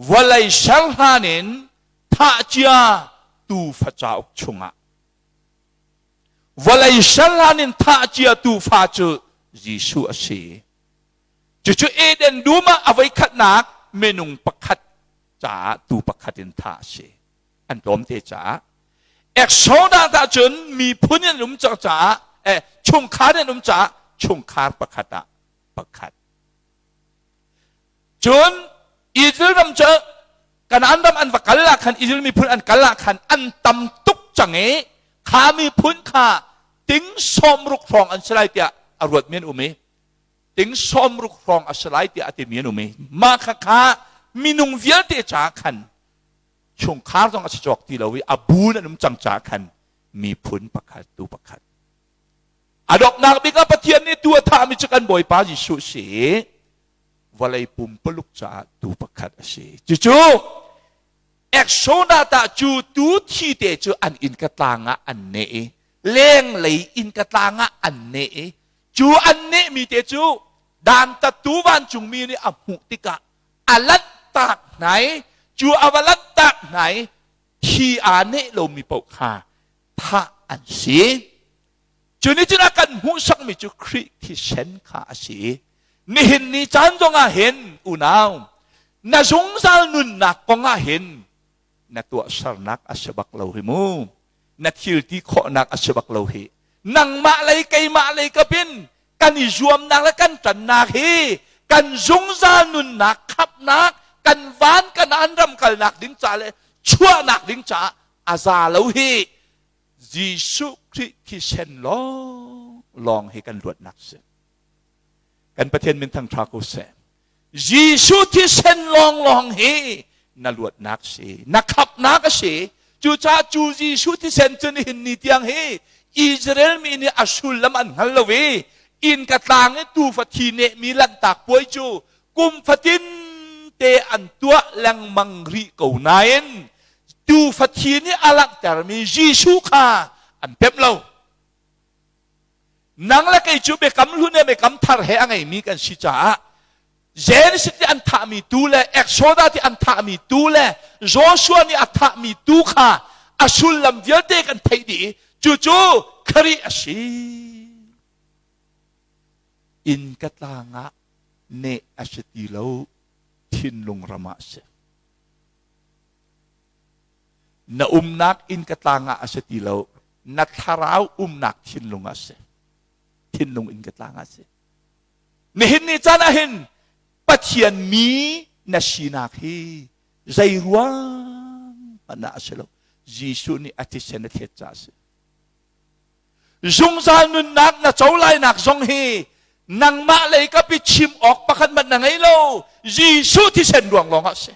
vawlei ser hlan in thah cia tuufa cauk chungah vawlei ser hlan in thah cia tuufa cu Jesuh a si. Cucu Eden dum ah a voikhatnak minung pakhat caah tuu pakhat in thah a si. An tlawmte caah. Exodus ah cun miphun in um cang caah eh, chungkhar in um caah chungkhar pakhat ah pakhat. Cun Israel ram cu Kanaan ram an va kal ah khan Israel miphun an kal ah khan an tam tuk cang i kha miphun kha ting 60 hrawng an si lai tiah a ruat mi an um i ting 60 hrawng a si lai tiah a timi an um i mah kha kha minung vialte caah khan chungkhar zong a si cawk ti lo i a bu an um cang caah khan miphun pakhat tu pakhat a donghnak bik ah Pathian nih tu a thahmi cu kan Bawipa Jesuh si vawlei pumpaluk caah tu pakhat a si. Cucu Exodus ah cu tu thi te cu an innka tlang ah an neh i lenglei innka tlang ah an neh i cu an nehmi te cu dantattu vancungmi nih a hmuh tikah a lanhtak hna i cu a va lanhtak hna i thi aa neh lomi paoh kha thah an si. Cu nih cun a kan hmuhsakmi cu Khrih thisen kha a si i nihin ni caan zongah hin unau na zungzal nunnak kong ah hin na tuahsernak a si bak lo hi mu na thil ti khawhnak a si bak lo hi nangmah lei keimah lei kapin kan i zuamnak le kan ṭannak hi kan zungzal nunnak khapnak kan van kan an ram kalnak ding ca le chuahnak ding caah a za lo hi Jesuh Khrih thisen lawng lawng hi kan luatnak si. Kan Pathian min thangṭha ko seh. Jesuh thisen lawng lawng hi na luatnak si, na khapnak a si. Cucaah cu Jesuh thisen cu nihin ni tiang hi Israel mi nih a sullam an hngal lo i inn ka tlang i tuufa thi nehmi lanhtak puai cu kum fatin te an tuah lengmang rih ko nain tuufa thi nih a langhtermi Jesuh kha an pemh lo. Nang le kei cu biakam hlun le biakam thar he a ngeimi kan si caah Genesis nih an thahmi tu le Exodus nih an thahmi tu le Joshua nih a thahmi tu kha a sullam vialte kan theih dih i cucu Khrih a si. Inn ka tlang ah neh a si ti lo thinlung ram ah a si. Na umnak inn ka tlang ah a si ti lo na thlarau umnak thinlung ah a si. Thinlung inn ka tlang ah a si. Nihin ni caan ah hin Pathian mi na sinak hi zei ruang hmanh ah a si lo. Jesuh nih a thisen a thlet caah a si. Zungzal nunnak na co lainak zong hi nangmah lei kapi chim awk pakhat hmanh na ngei lo. Jesuh thisen ruang lawng ah a si.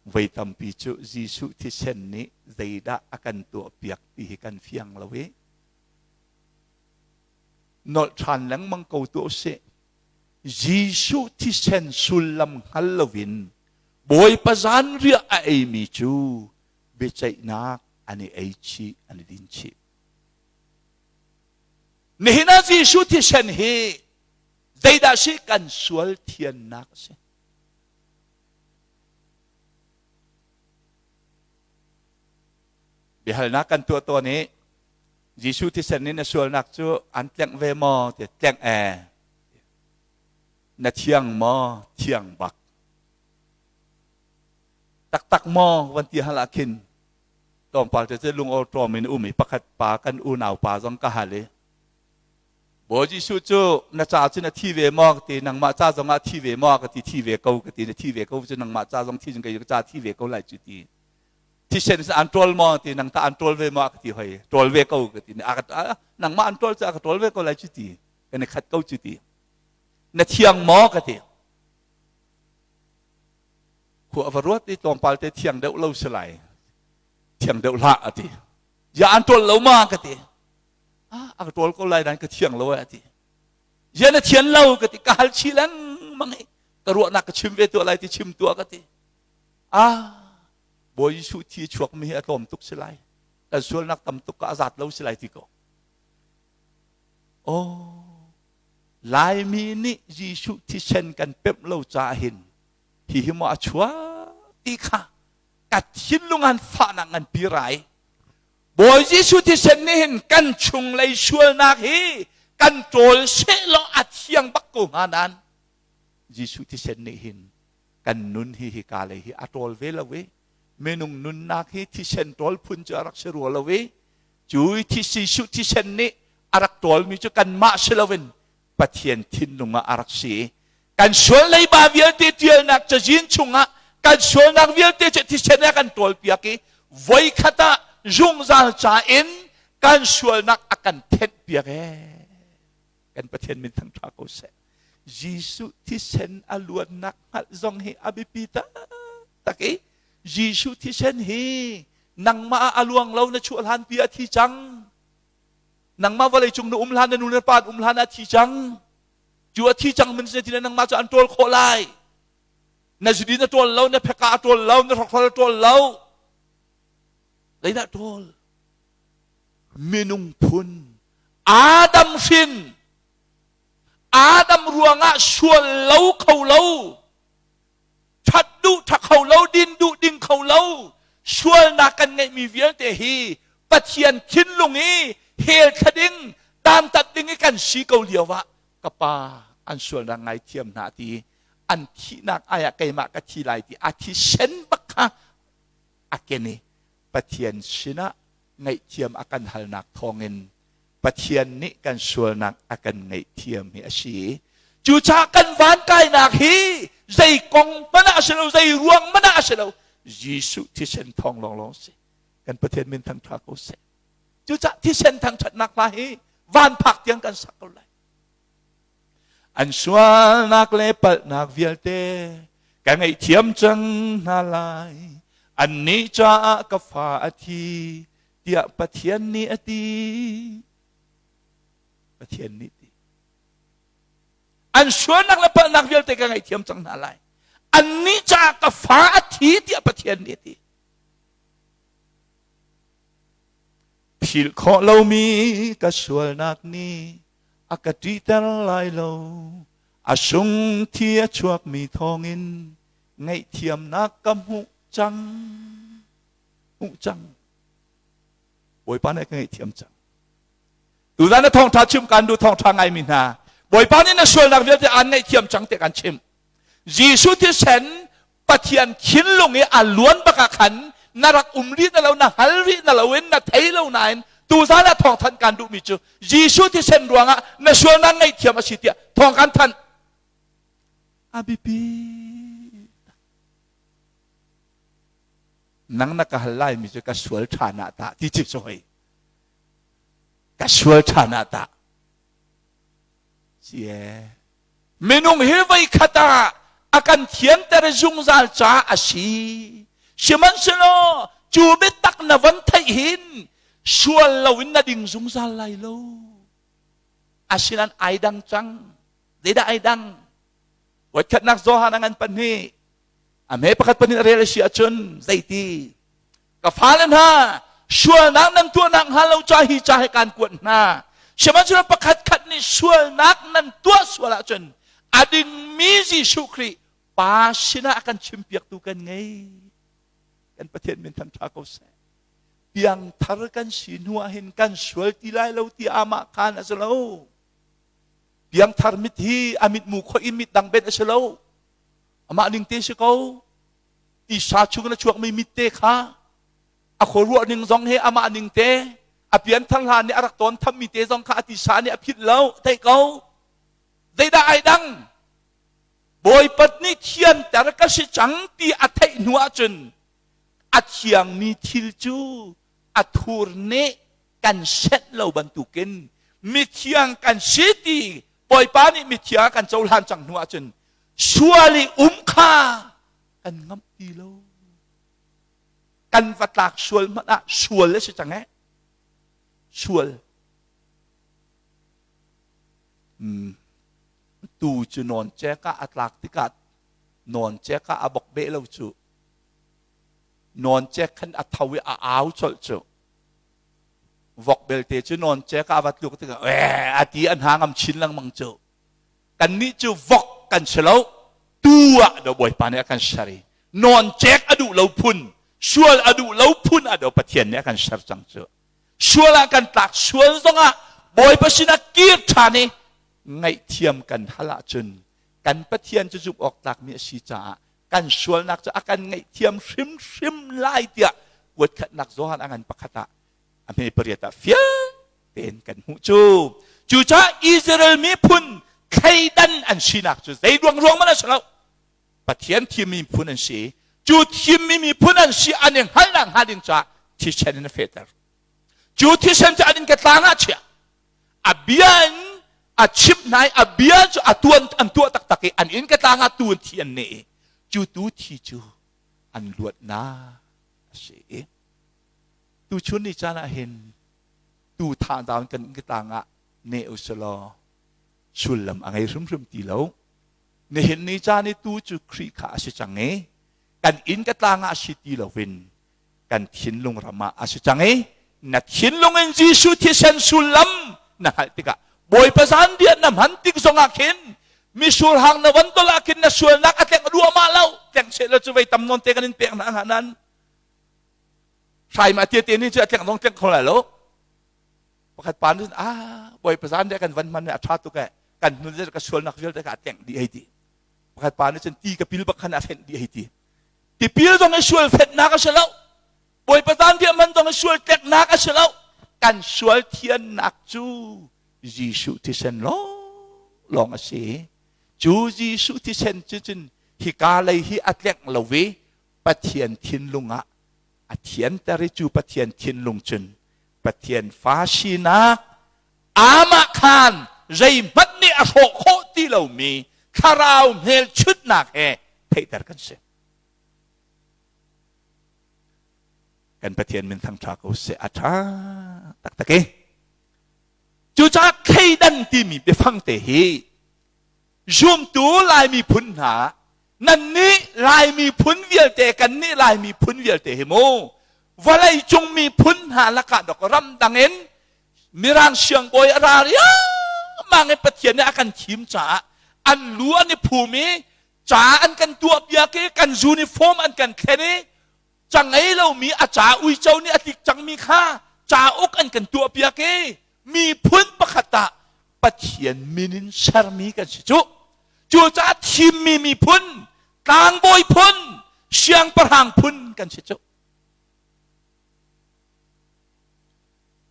Voi tampi cu Jesuh thisen nih zeidah a kan tuahpiak ti hi kan fiang lo i nolh ṭhan lengmang ko tuah usih. Jesuh thisen sullam hngal loin Bawipa zanriah a eimi cu biaceihnak an i ei chih, an i din chih. Nihin ah Jesuh thisen hi zeidah si kan sual thiannak a si. Biahalnak kan tuah tawn i Jesuh thisen in na sualnak cu an tlengh ve maw? Ti tlengh ee. Na thiang maw? Thiang bak. Taktak maw? Van ti hal ah khin tlawmpal te cu lungawṭawm in um i pakhat pa kan unau pa zong ka hal i. Bawi Jesuh cu na ca cu na thi ve maw ka ti nangmah ca zongah thi ve maw ka ti thi ve ko ka ti na thi ve ko cu nangmah ca zong thi kei ka ca thi ve ko lai cu ti thisen an ṭawl maw ti nang ta an ṭawl ve maw ka ti hoi ṭawl ve ko ka ti nangmah an ṭawl cu a ka ṭawl ve ko lai cu ti kan i khat ko cu ti na thiang maw ka ti khua va ruat i tlawmpal te thiang deuh lo si lai thiang deuh hlah a ti ya an ṭawl lo ma ka ti ah a ka ṭawl ko lai dan ka thiang lo a ti ya na thian lo ka ti ka hal chi lengmang i ka ruahnak ka chim ve tuah lai ti chim tuah ka ti ah Bawi Jesuh thi chuak mi hi a tlawm tuk si lai kan sualnak tam tuk ka a zat lo si lai ti ko oh Laimi nih Jesuh thisen kan pemh lo caah hin hihi maw a chuak ti kha ka thinlung an fahnak ngan pi rai Bawi Jesuh thisen nih hin kan chunglei sualnak hi kan ṭawl seh law a thiang bak ko hnga nain Jesuh thisen nih hin kan nun hi hika lei hi a ṭawl ve lo i minung nunnak hi thisen ṭawl phun cu a rak si rua lo i cu Jesuh thisen nih a rak ṭawlmi cu kanmah si loin Pathian thinlung ah a rak si i kan sual leiba vialte ṭialnak cazin chungah kan sualnak vialte cu thisen ah kan ṭawlpiak i voikhat ah zungzal ca in kan sualnak a kan thenhpiak ee kan Pathian min thangṭha ko seh Jesuh thisen a luannak hngalh zong hi a biapi taktak i Jesuh thisen hi nangmah ah a luang lo na chuah hlan pi a thi cang nangmah vawlei cung na um hlan na nu na pa um hlan a thi cang cu a thi cang min sin nangmah cu an ṭawl khawh lai na zudin a ṭawl lo na pheka a ṭawl lo na hrokhrol a ṭawl lo zeidah ṭawl minung phun Adam hrin Adam ruangah sual lo kho lo ṭhat duh ṭha kho lo din duh ding kho lo sualnak kan ngeihmi vialte hi Pathian thinlung i hell thla ding dantat ding i kan si ko lio ah ka pa an sualnak ngaithiam hna ti an thihnak ai ah keimah ka thi lai ti a thisen bak kha a ken i Pathian sinah ngaihthiam a kan halnak thawngin Pathian nih kan sualnak a kan ngaihthiam hi a si. Cucaah kan van kainak hi zei kong hmanh ah a si lo, zei ruang hmanh ah a si lo. Jesuh thisen thawng lawnglawng si. Kan Pathian min thangṭha ko seh. Cucaah thisen thangṭhatnak hla hi van phak tiang kan sak ko lai. An sualnak le palhnak vialte ka ngaihthiam cang hna lai. Annih caah ka fa a thi tiah Pathian nih a ti. Pathian nih ti. An sualnak le palhnak vialte ka ngaihthiam cang hna lai. Annih caah ka fa a thi tiah Pathian nih a ti. Philh khawh lomi ka sualnak nih a ka ṭihter lai lo. A sung thi a chuakmi thawngin ngaihthiamnak ka hmuh cang. Hmuh cang. Bawipa nih ka ngaihthiam cang. Tuzan na thawngṭha chim kan duh thawngṭha ngaimi hna. Bawipa nih na sualnak vialte aan ngaihthiam cang tiah kan chimh. Jesuh thisen Pathian thinlung i a luan bak ah khan na rak um rih na lo na hngal rih na lo in na thei lo nain tuzan ah thawngthanh kan duhmi cu Jesuh thisen ruangah na sualnak ngaihthiam a si tiah thawng kan thanh. A biapi nang na ka hal laimi cu ka sual ṭhan ah tah ti ci cu hoi ka sual ṭhan ah tah si minung hi voi khat ah a kan thianter zungzal ca a si sihmanhsehlaw cu biatak na von theih hin sual loin na ding zungzal lai lo asinan ai dang cang zeidah ai dang voikhatnak Johan a ngan pahnih a hme pakhat pahnih a rel a si ahcun zeiti ka fale hna sualnak nan tuahnak hnga lo ca hi ca he kaan kuat hna sihmanhsehlaw pakhat khat nih sualnak nan tuah sual ahcun a dingmi Jesuh Khrih Pa sinah a kan chimpiaktu kan ngei kan Pathian min thangṭha ko seh piangthar kan si hnu ah hin kan sual ti lai lo ti amah khan a si lo piangthar mit hi a mitmu khoih in mit dang ben a si lo amah ning te si ko tisa chung in a chuakmi mit te kha a khuaruah ning zong he amah ning te. A pianthar hlan nih a rak tawn thammi te zong kha a tisa nih a philh lo. Theih ko. Zeidah ai dang? Bawipa nih thianter ka si cang ti a theih hnu ahcun a thiangmi thil cu a thur nih kan senh lo bantukin mithiang kan si ti Bawipa nih mithiang a kan cohlan cang hnu ahcun sual i um kha kan ngamh ti lo. Kan va tlak sual hmanh ah sual a si cang eh. Sual. Mm. Tu cu nawn cek ah a tlak tikah nawn cek ah a bok beh lo cu. Nawn cek khan a tho i a au colh cu. Vok belte cu nawn cek ah a va tluk tikah ee a ti an ha ngam chin lengmang cu. Kannih cu vok kan si lo. Tu ah do Bawipa nih a kan ser i nawncek a duh lo phun, sual a duh lo phun ah do Pathian nih a kan ser cang cu. Sual ah kan tlak sual zongah Bawipa sinah kir ṭhan i ngaihthiam kan hal ahcun kan Pathian cu zumh awk tlakmi a si caah kan sualnak cu a kan ngaihthiam hrimhrim lai tiah kuatkhatnak Johan a ngan pakhat ah a hme pariat ah fiang tein kan hmuh cu. Cucaah Israel miphun thleidan an sinak cu zei ruang ruang man a si lo. Pathian thimmi miphun an si. Cu thimmi miphun an si an i hngalhnak hnga ding caah thisen in a fehter. Cu thisen cu an in ka tlang ah chiah. A bia in a chimh hna i a bia cu a tuan an tuah taktak i an inn ka tlang ah tu an thi an neh i cu tu thi cu an luatnak a si i tuchun ni caan ah hin tu tha down kan inn ka tlang ah neh u selaw sullam a ngei hrimhrim ti lo. Nihin ni caan i tu cu Khrih kha a si cang i kan inn ka tlang ah si ti loin kan thinlung ram ah a si cang i na thinlung in Jesuh thisen sullam na hngalh tikah Bawipa zanriah na hman tik zongah khin misur hang na van tol ah khin na sualnak a tleng ruahmah lo tleng seh lo cu vei tam nawn te kan in pek hna hnga nan hrai ma tia te ni cu a tleng zong tleng kho lai lo pakhat pa nih ah Bawipa zanriah kan van hman a ṭha tuk eh kan hnu le ka sualnak vialte kha a tlengh dih hei ti pakhat pa nih cun ti ka pil bak khan a fenh dih hei ti tipil zong i sual fenhnak a si lo Bawipa zanriah man zong i sual tleknak a si lo kan sual thiannak cu Jesuh thisen lawng a si cu Jesuh thisen cu cun hika lei hi a tlengh lo i Pathian thinlung ah a thianter i cu Pathian thinlung cun Pathian fa sinak amah khan zeihmanh nih a hrawh khawh ti lomi thlarau hmelchunhnak he theihter kan si. Kan Pathian min thangṭha ko seh a ṭha taktak i. Cucaah thleidan timi biafang te hi zumtu Lai miphun hna nannih Lai miphun vialte kannih Lai miphun vialte hi mu vawlei cung miphun hna lakah dok ramdang in Mirang siangbawi a ra riangmang in Pathian nih a kan thim caah an lu an i phum i ca an kan tuahpiak i kan uniform an kan thlen i ca ngei lomi a ca uico nih a tlik cangmi kha cauk an kan tuahpiak i miphun pakhat ah Pathian min in sermi kan si cu. Cucaah thimmi miphun, tlangbawi phun, siangpahrang phun kan si cu.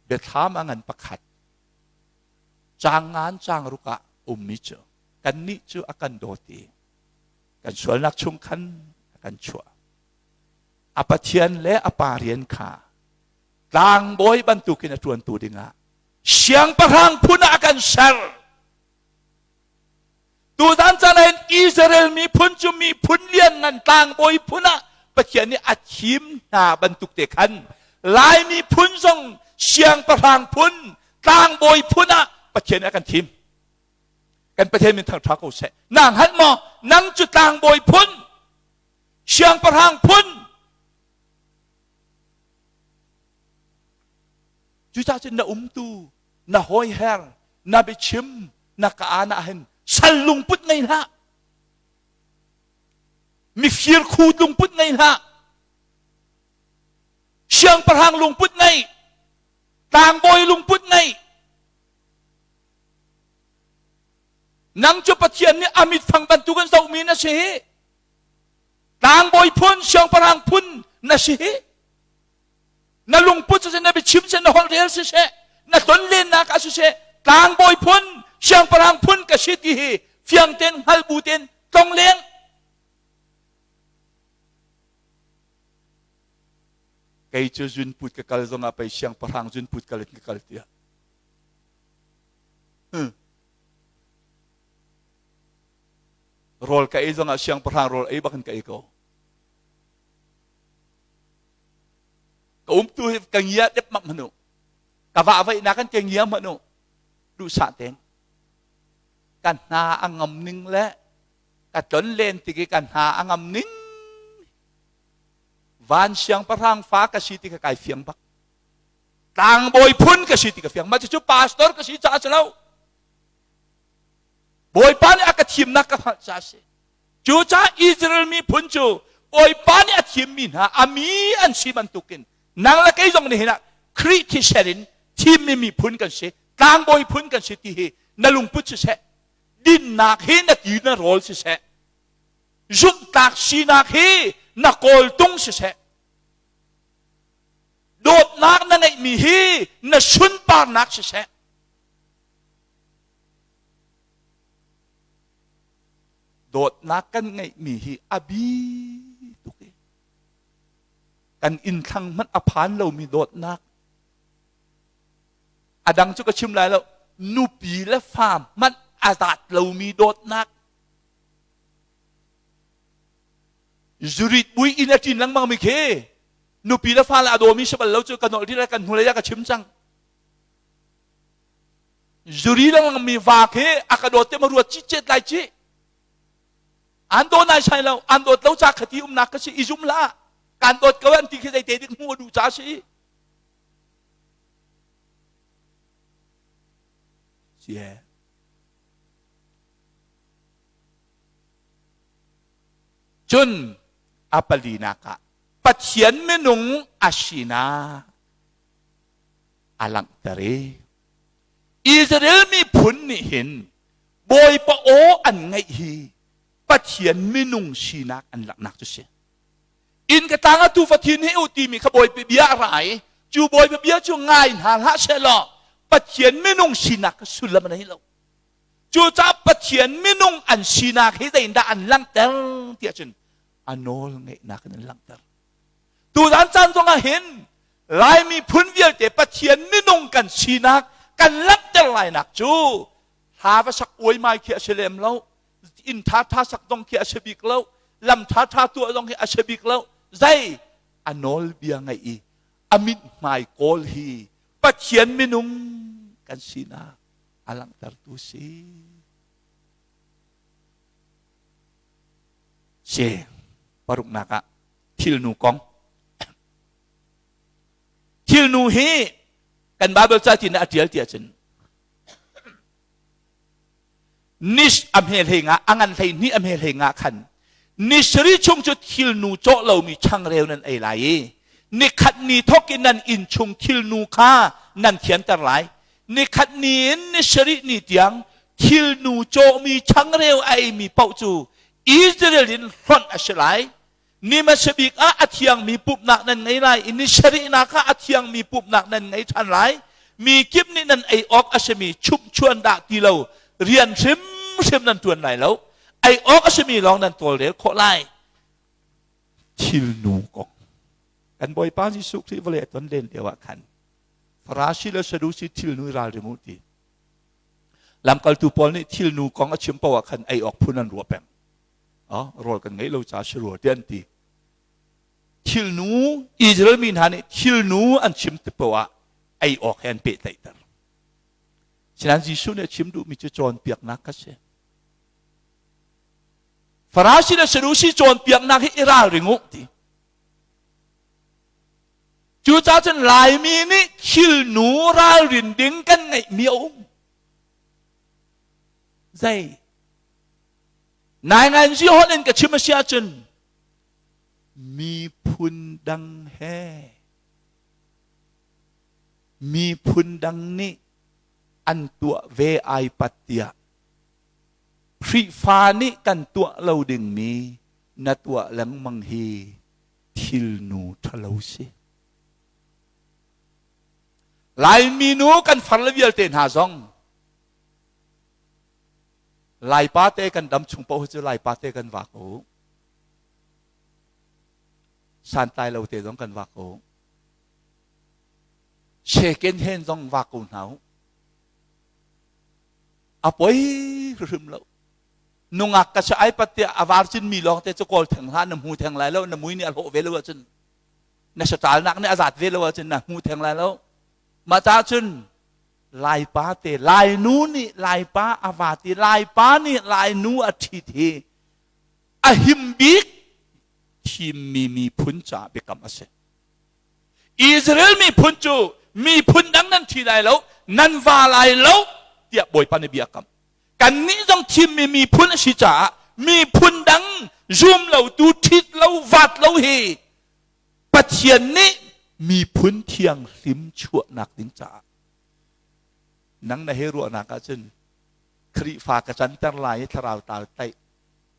Biathlam a ngan pakhat caang ngan caang ruk ah ummi cu kannih cu a kan dawt i kan sualnak chung khan a kan chuah. A Pathian le a Pa rian kha tlangbawi bantukin a ṭuantu dingah siangpahrang phun ah a kan ser. Tuzan caan ah hin Israel miphun cu miphun lianngan tlangbawi phun ah Pathian nih a thim hna bantuk te khan Lai miphun zong siangpahrang phun tlangbawi phun ah Pathian nih a kan thim. Kan Pathian min thangṭha ko seh. Nang hngalh maw? Nang cu tlangbawi phun, siangpahrang phun. Cucaah cun na umtu, na hawiher, na biachim, na ka aan ah hin sal lungput ngei hlah. Mifir khu lungput ngei hlah. Siangpahrang lungput ngei. Tlangbawi lungput ngei. Nang cu Pathian nih a mitfang bantuk in zohmi na si hi. Tlangbawi phun, siangpahrang phun na si hi. Na lungput siseh, na biachim siseh, na holh rel siseh, na tonlennak ah siseh, tlangbawi phun, siangpahrang phun ka si ti hi fiang tein hngal bu tein tlong leng. Kei cu zunput ka kal zongah pei siangpahrang zunput kal in ka kal tiah. Hmm. Rawl ka ei zongah siangpahrang rawl ei bak in ka ei ko. Ka umtu hi ka ngia dep mak hmanu. Ka vah vaihnak kan ka ngia hmanu. Duhsah tein. Ka hna a ngam ning le ka tlon len tik i ka hna a ngam ning. Van siangpahrang fa ka si ti ka kai fiang bak. Tlangbawi phun ka si ti ka fiang. Mah cucu pastor ka si caah si lo. Bawipa nih a ka thimnak ka hngalh caah a si. Cucaah Israel miphun cu Bawipa nih a thimmi hna a mi an si bantukin nang le kei zong nihin ah Khrih thisen in thimmi miphun kan si, tlangbawi phun kan si ti hi na lungput siseh, dinnak hi na ti na rawl siseh, zumhtlak sinak hi na kawltung siseh, dawtnak na ngeihmi hi na sunparnak siseh, Dawtnak kan ngeihmi hi a bi tuk i kan innthlang hmanh a phan lomi dawtnak a dang cu ka chim lai lo nupi le fa hmanh a zat lomi dawtnak zurit bui inn a ṭin lengmang mi khi nupi le fa le a dawmi si bal lo cu ka nolh dih kan hnulei ah ka chim cang Zuri lengmang mi va khi a ka dawt te ma ruat ci cet lai ci. An daw nai sai lo, an dawt lo ca khati umnak ka si i zum la. Kan dawt ko an ti khi zeite dik hmu a duh ca si. Sie. Cun a palinak ah Pathian minung a sinak a langhter i Israel miphun nih hin Bawipa aw an ngaih hi Pathian minung sinak an langhnak cu si. Inn ka tlang ah tufa thin hi u timi kha Bawipa bia a ra i cu Bawipa bia cu ngai hna hlah sehlaw Pathian minung sinak kha sullam a nei lo. Cucaah Pathian minung an sinak hi zeitindah an langhter tiah cun a nawl ngeihnak in an langhter. Tuzan caan zongah hin Lai miphun vialte Pathian minung kan sinak kan langhter lainak cu hla va sak uaimai khi a si lem lo inn ṭha ṭha sak zong khi a si bik lo lam ṭha ṭha tuah zong hi a si bik lo zei a nawlbia ngaih i a mithmai kawl hi Pathian minung kan sinak a langhtertu si. Si paruknak ah thilnu kong Thilnu hi kan Bible ca tin a tial ti ahcun nis a hme hlei nga a ngan hlei hnih a hme hlei nga khan ni sari chung cu thilnu cawh lomi changreu nan ei lai i nikhat ni thawk in nan inn chung thilnu kha nan thianter lai nikhat ni in ni sarih ni tiang thilnu cawhmi changreu a eimi paoh cu Israel in hlonh a si lai Ni hmasa bik ah a thiangmi pumhnak nan ngei lai i ni sarihnak ah a thiangmi pumhnak nan ngei ṭhan lai. Mi kip nih nan ei awk a simi chumhchuan dah ti lo rian hrimhrim nan ṭuan lai lo. Ei awk a simi lawng nan tawlrel khawh lai. Thilnu kong. Kan Bawipa Jesuh Khrih vawlei a ton len lio ah khan Farasi le Sadusi thilnu i ralring u ti. Lamkaltu Paul nih thilnu kong a chim paoh ah khan ei awk phun an ruah peng. Rawl kan ngeih lo ca si rua ti an ti. Thilnu Israel mi hna nih thilnu an chim tik paoh ah ei awk he an pehtlaihter. Sinain Jesuh nih a chim duhmi cu cawnpiaknak kha si. Farasi le Sadusi cawnpiaknak hi i ralring u ti. Cucaah cun Laimi nih thilnu ralrin ding kan ngeihmi a um. Zei? Nainganzi holh in ka chim a si ahcun miphun dang he miphun dang nih an tuah ve ai pat tiah Khrihfa nih kan tuah lo dingmi na tuah lengmang hi thilnu ṭhalo si. Laimi nu kan farle vialte hna zong Laipa te kan dam chung paoh cu Laipa te kan va ko. Santlai lo te zong kan va ko. Second hand zong va ko hna u. A poi hrim lo. Nungak ka si ai pat tiah a var cin mi lawng te cu kawl theng hlah na hmu theng lai lo na mui nih a hlawh ve lo ahcun na saṭalnak nih a zat ve lo ahcun na hmu theng lai lo. Mah caah cun Laipa te Lainu nih Laipa a vat i Laipa nih Lainu a ṭhit hi a him bik thimmi miphun caah biakam a si. Israel miphun cu miphun dang nan ṭhi lai lo, nan va lai lo tiah Bawipa nih bia a kam. Kannih zong thimmi miphun a si caah miphun dang zum lotu ṭhit lo vat lo hi Pathian nih miphun thianghlim chuahnak ding caah nang na he ruahnak ahcun Khrihfa ka canter lai i thlarau tlau tlaih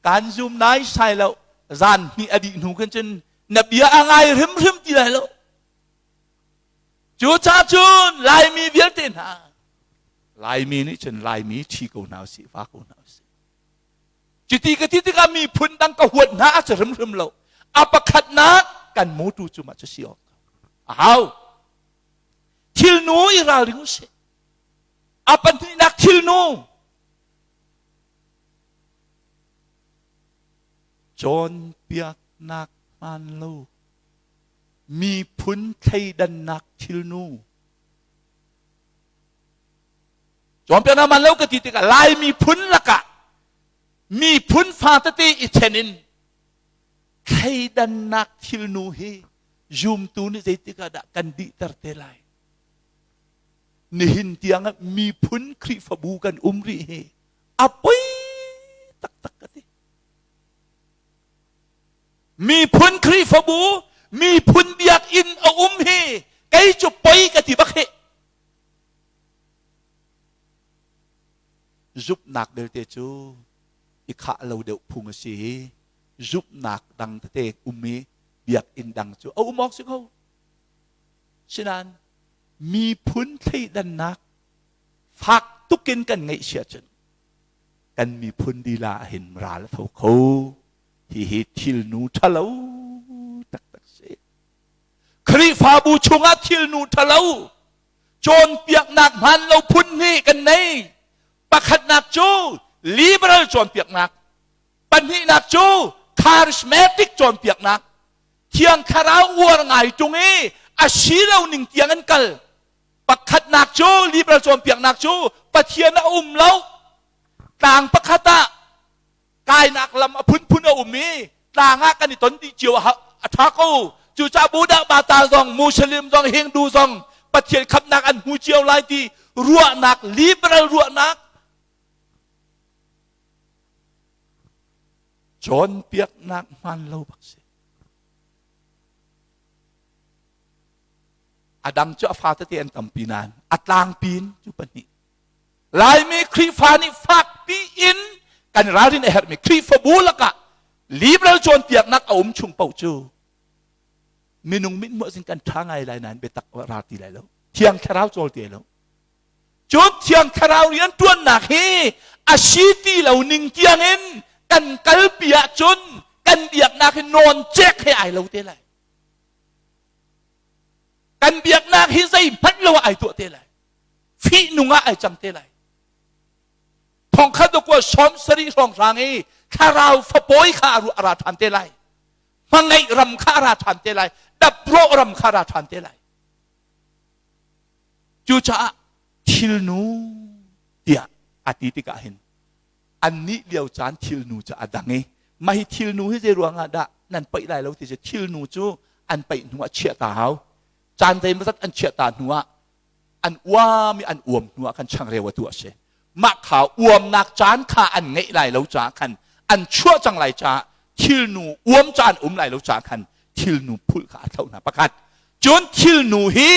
kan zum nai sai lo zan hnih a dih hnu khin cun na bia a ngai hrimhrim ti lai lo cucaah cun Laimi vialte hna Laimi nih cun Laimi ṭhi ko hna usih va ko hna usih Cuti ka ti tikah miphun dang ka huat hna a si hrimhrim lo. A pakhatnak kan mutu cu mah cu si awk a hau. Thilnu i ralring usih. A pahnihnak thilnu cawnpiaknak hmaan lo miphun thleidannak thilnu Cawnpiaknak man lo ka ti tikah Lai miphun lakah miphun fa tete i then in thleidannak thilnu hi zumtu nih zeitik ah dah kan dihter te lai? Nihin tiang ah miphun Khrihfabu kan um rih hi a poi taktak ka ti. Miphun Khrihfabu, miphun biakinn a um hi kei cu poi ka ti bak hi. Zumhnak belte cu i khah lo deuh phung a si i zumhnak dang tete um i biakinn dang cu a um awk si ko. Sinain miphun thleidannak fak tukin kan ngeih si ahcun kan miphun lila ah hin ral a tho kho. Hihi thilnu ṭhalo taktak si. Khrihfabu chungah thilnu ṭhalo cawnpiaknak hmaan lo phun hnih kan nei. Pakhatnak cu liberal cawnpiaknak, pahnihnak cu charismatic cawnpiaknak. Thiang Thlarau uar ngai ṭung i a si lo ning tiang an kal. Pakhatnak cu liberal cawnpiaknak cu Pathian a um lo. Tlang pakhat ah kainak lam a phunphun a um i tlang ah kan i ton dih cio a ṭha ko. Cucaah Buddha Bata zong Muslim zong Hindu zong Pathian khamhnak an hmu cio lai ti ruahnak liberal ruahnak cawnpiaknak hmaan lo bak si. A dang cu a fa tete an tampi nain a tlangpi in cu pahnih Laimi Khrihfa nih fakpi in kan ralrin a herhmi Khrihfabu lakah liberal cawnpiaknak a um chung paoh cu minung mithmuh sin kan ṭha ngai lai nain biatak ra ti lai lo. Thiang Thlarau cawl ti lo. Cun Thiang Thlarau rian ṭuannak hi a si ti lo ning tiangin kan kalpi ahcun kan biaknak hi nawncek he ai lo te lai. Kan biaknak hi zeihmanh lo ah ai tuah te lai. Fihnung ah ai cang te lai. Thongkhat kua 70 hrawnghrang i thlarau fapawi kha a ra ṭhan te lai. Hmangaih ram kha a ra ṭhan te lai. Daprawh ram kha a ra ṭhan te lai. Cucaah thilnu tiah a ti tikah hin annih lio caan thilnu cu a dang i mah hi thilnu hi zei ruangah dah nan paih lai lo ti cu thilnu cu an paih hnu ah chiah ta hau. Caan zeimawzat an chiah ta hnu ah an uam i an uam hnu ah khan changreu a tuah a si. Mah kha uamnak caan kha an ngeih lai lo caah khan an chuah cang lai caah thilnu uam caan um lai lo caah khan thilnu phulh kha a thlauh hna pakhat. Cun thilnu hi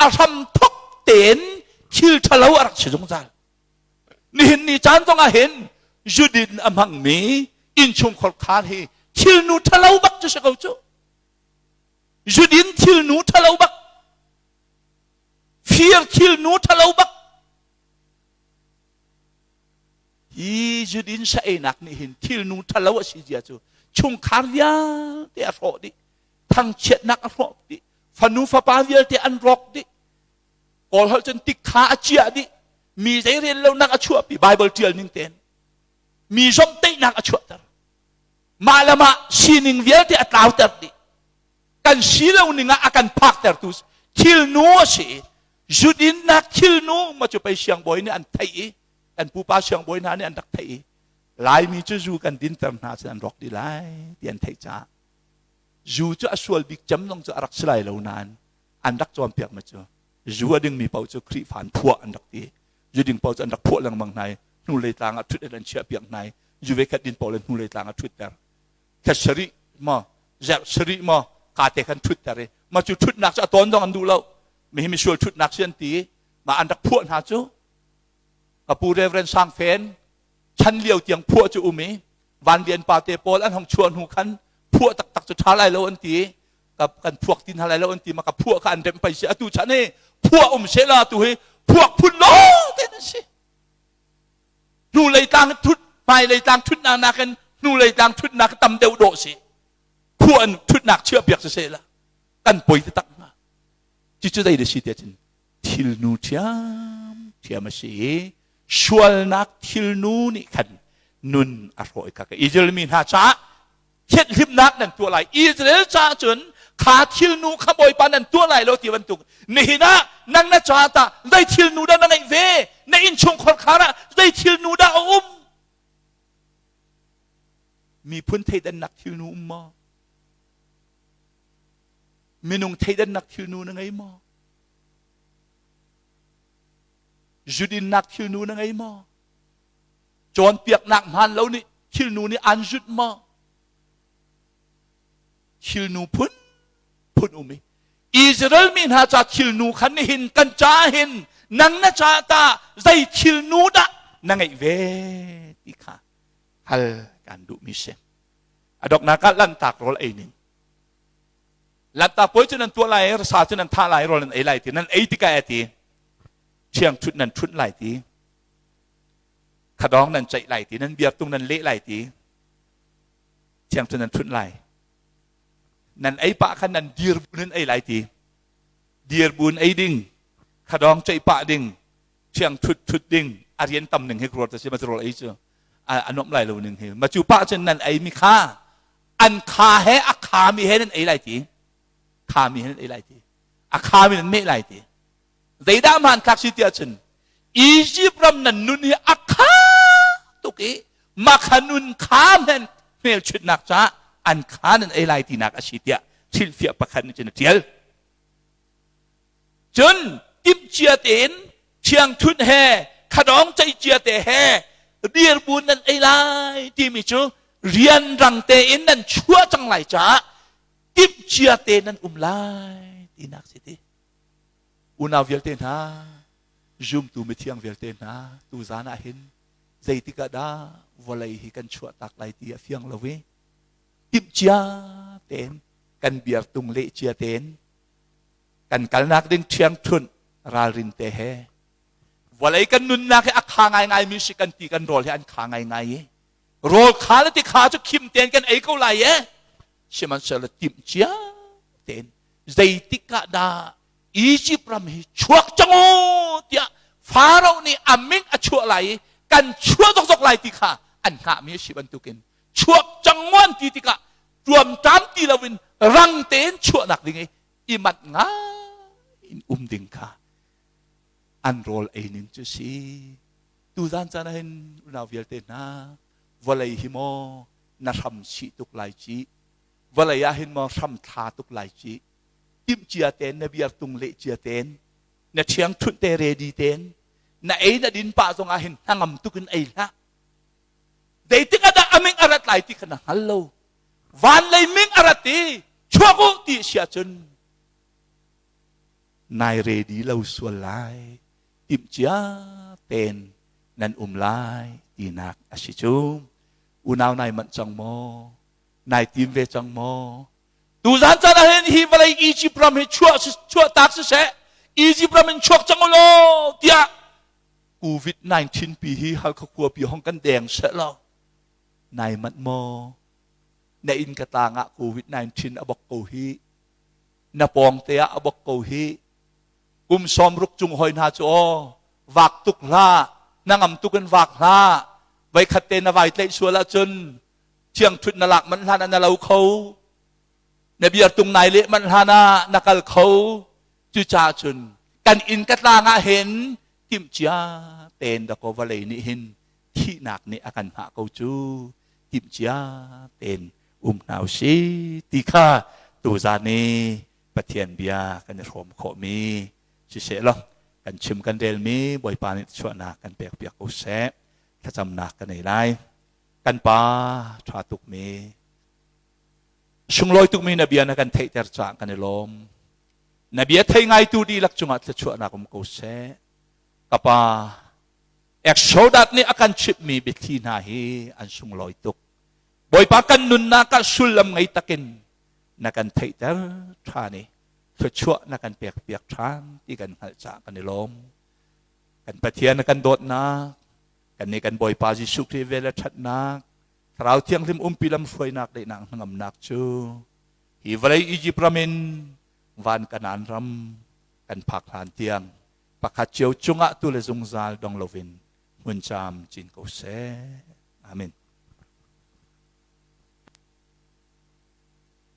a hram thok tein thil ṭhalo a rak si zungzal. Nihin ni caan zong ah hin zudin a hmangmi innchungkhar khar hi thilnu ṭhalo bak cu si ko cu. Zudin thilnu ṭhalo bak. Fir. lo bak. Hi zudin sa einak nih hin thilnu ṭhalo a si zia cu chungkhar vialte a hrawh dih. Thangchiatnak a hrawh dih. Fanu fapa vialte an rawk dih. Kawl holh cun tikha a ciah dih. Mi zei rel lonak a chuahpi Bible ṭial ning tein. Mi zomhteihnak a chuahter. Mah le mah sining vialte a tlauter dih. Kan si lo ning ah a kan phaktertu thilnu a si i zudinnak thilnu ma cu pei siangbawi nih an theih i kan pupa siangbawi hna nih an rak theih i Laimi cu zu kan dinter hna cun an rawk dih lai ti an theih caah zu cu a sual bik cem zong cu a rak si lai lo nain an rak cawnpiak mi cu zu a dingmi paoh cu Khrihfa an phuah an rak ti. Zu ding paoh cu an rak phuah lengmang hna i hnulei tlang ah ṭhut in an chiahpiak hna i zu ve khat din paoh le hnulei tlang ah ṭhutter thla sarih maw zerh sarih maw ka te khan ṭhutter i mah cu ṭhutnak cu a tawn zong an duh lo. Mi hi misual ṭhutnak si an ti i mah an rak phuah hna cu ka pu Reverend Sang Fen chan lio tiang phuah cu um i Van Lian pa te pawl an hong chuah hnu khan phuah taktak cu ṭha lai lo an ti kan phuak ti hna lai lo an ti ma ka phuah kha an remh pai si atu chan hi phuah um se la tu hi phuak phun lo te an si. Hnu lei tlang thut hmai lei tlang thutnak nakin hnu lei tlang thutnak tam deuh dawh si. Phuah an thutnak chiah piak si se la kan poi te tak hnga. Cucu zei da si te cun thilnu ṭhiam ṭhiam a si i sualnak thilnu nih khan nun a hrawh i kha Israel mi hna caah thianhlimnak nan tuah lai. Israel caah cun kha thilnu kha Bawipa nan tuah lai lo ti bantuk nihin ah nang na caah tah zei thilnu dah na ngeih ve? Na innchungkhar khar ah zei thilnu dah a um? Miphun theidannak thilnu um maw? Minung theidannak thilnu na ngei maw? Zudinnak thilnu na ngei maw? Cawnpiaknak hmaan lo nih thilnu nih an zut maw? Thilnu phun phun um i Israel mi hna ca thilnu khan nihin kan ca hin nang na ca ta zei thilnu dah na ngeih ve ti kha hal kan duhmi si. A doknak ah lanhtak rawl ei ning. Lanhtak puai cu nan tuah lai, sa cu nan thah lai, rawl nan ei lai ti. Nan ei tikah ti thiang ṭhut nan ṭhunh lai ti. Khadawng nan ceih lai ti, nan biartung nan leh lai ti. Thiang cu nan ṭhunh lai. Nan ei pah khan nan dir bu nan ei lai ti. Dir bu in ei ding, khadawng ceih pah ding, thiang ṭhut ṭhut ding, a rian tam ning hi ruat si ma rawl ei cu a nuamh lai lo ning hi. Ma cu pah cun nan ei mi kha an kha he a khami he nan ei lai ti. Khami he nan ei lai ti. A khami nan meh lai ti. Zeidah hmanthlak si tiah cun Egypt ram nan nun hi a kha tuk i makha nun kha men hmelchunhnak caah an kha nan ei lai tinak a si tiah hrilhfiah pakhat nih cun a ṭial. Cun timhcia tein thiangthunh he khadawng ceihcia te he dirbu nan ei lai timi cu rianrang tein nan chuah cang lai caah timhcia te nan um lai tinak si ti. Unau vialte hna, zumtu mithiang vialte hna, tuzan ah hin zeitik ah dah vawlei hi kan chuahtak lai ti a fiang lo i timhcia tein kan biartung leh cia tein kan kalnak ding ṭhiangṭhunh ralrin te he vawlei kan nunnak hi a kha ngaingai mi si kan ti kan rawl hi an kha ngaingai i rawl kha le ti kha cu khim tein kan ei ko lai e sihmanhsehlaw timh cia tein zeitik ah dah Egypt ram hi chuak cang u tiah Pharaoh nih a ming a chuah lai i kan chuah zokzok lai ti kha an hngahmi a si bantukin chuak cang an ti tikah ṭuamṭam ti loin rang tein chuahnak ding i i manh ngai in um ding kha an rawl ei ning cu si. Tuzan caan ah hin unau vialte hna vawlei hi maw na hram sih tuk lai ci, vawlei ah hin maw hram thla tuk lai ci, timh cia tein na biartung leh cia tein na ṭhiang ṭhunh te ready tein na ei na din pah zong ah hin hnangam tuk in ei hlah. Zeitik ah dah a ming a rat lai ti kha na hngal lo. Van lei ming a rat i chuak u ti si ahcun nai ready lo sual lai. Timhcia tein nan um lai tinak a si cu. Unau nai manh cang maw? Nai tim ve cang maw? Tuzan caan ah hin hi vawlei Egypt ram hi chuah chuah tak siseh. Egypt ram in chuak cang u law tiah COVID-19 pi hi Halkha khua pi hong kan deng seh law nai manh maw? Na inn ka tlang ah COVID-19 a bok ko hi. Na pawng te ah a bok ko hi. Kum 60 cung hoi hna cu aw vak tuk hlah, na ngam tuk in vak hlah. Voikhat te na vai tlaih sual ahcun thiangthut na lak manh hlan ah na lo kho. Na biar tung nai leh manh hlan ah na kal kho. Cucaah cun kan inn ka tlang ah hin timhcia tein dakaw vawlei nih hin thihnak nih a kan hngah ko cu timhcia tein um hna usih ti kha tuzan i Pathian bia kan i hrawm khawhmi siseh law kan chim kan relmi Bawipa nih chuahnak kan pek piak ko seh. Thlacamnak ka nei lai. Kan pa ṭha tukmi sunglawi tukmi na bia na kan theihter caah kan i lawm. Na bia thei ngaitu dihlak cungah thluachuahnak um ko seh. Ka pa Exodus nih a kan chimhmi biathli hna hi an sunglawi tuk. Bawipa kan nunnak ah sullam ngei takin na kan theihter ṭhan i thluachuah na kan pekpiak ṭhan ti kan hngalh caah kan i lawm. Kan Pathian na kan dawtnak, kan nih kan Bawipa Jesuh Khrih vel le ṭhatnak, Thlarau Thianghlim umpi lamhruainak daihnak hnangamnak cu hi vawlei Egypt ram in van Kanaan ram kan phak hlan tiang pakhat cio cungah tu le zungzal dong loin hmun caam cin ko seh. Amen.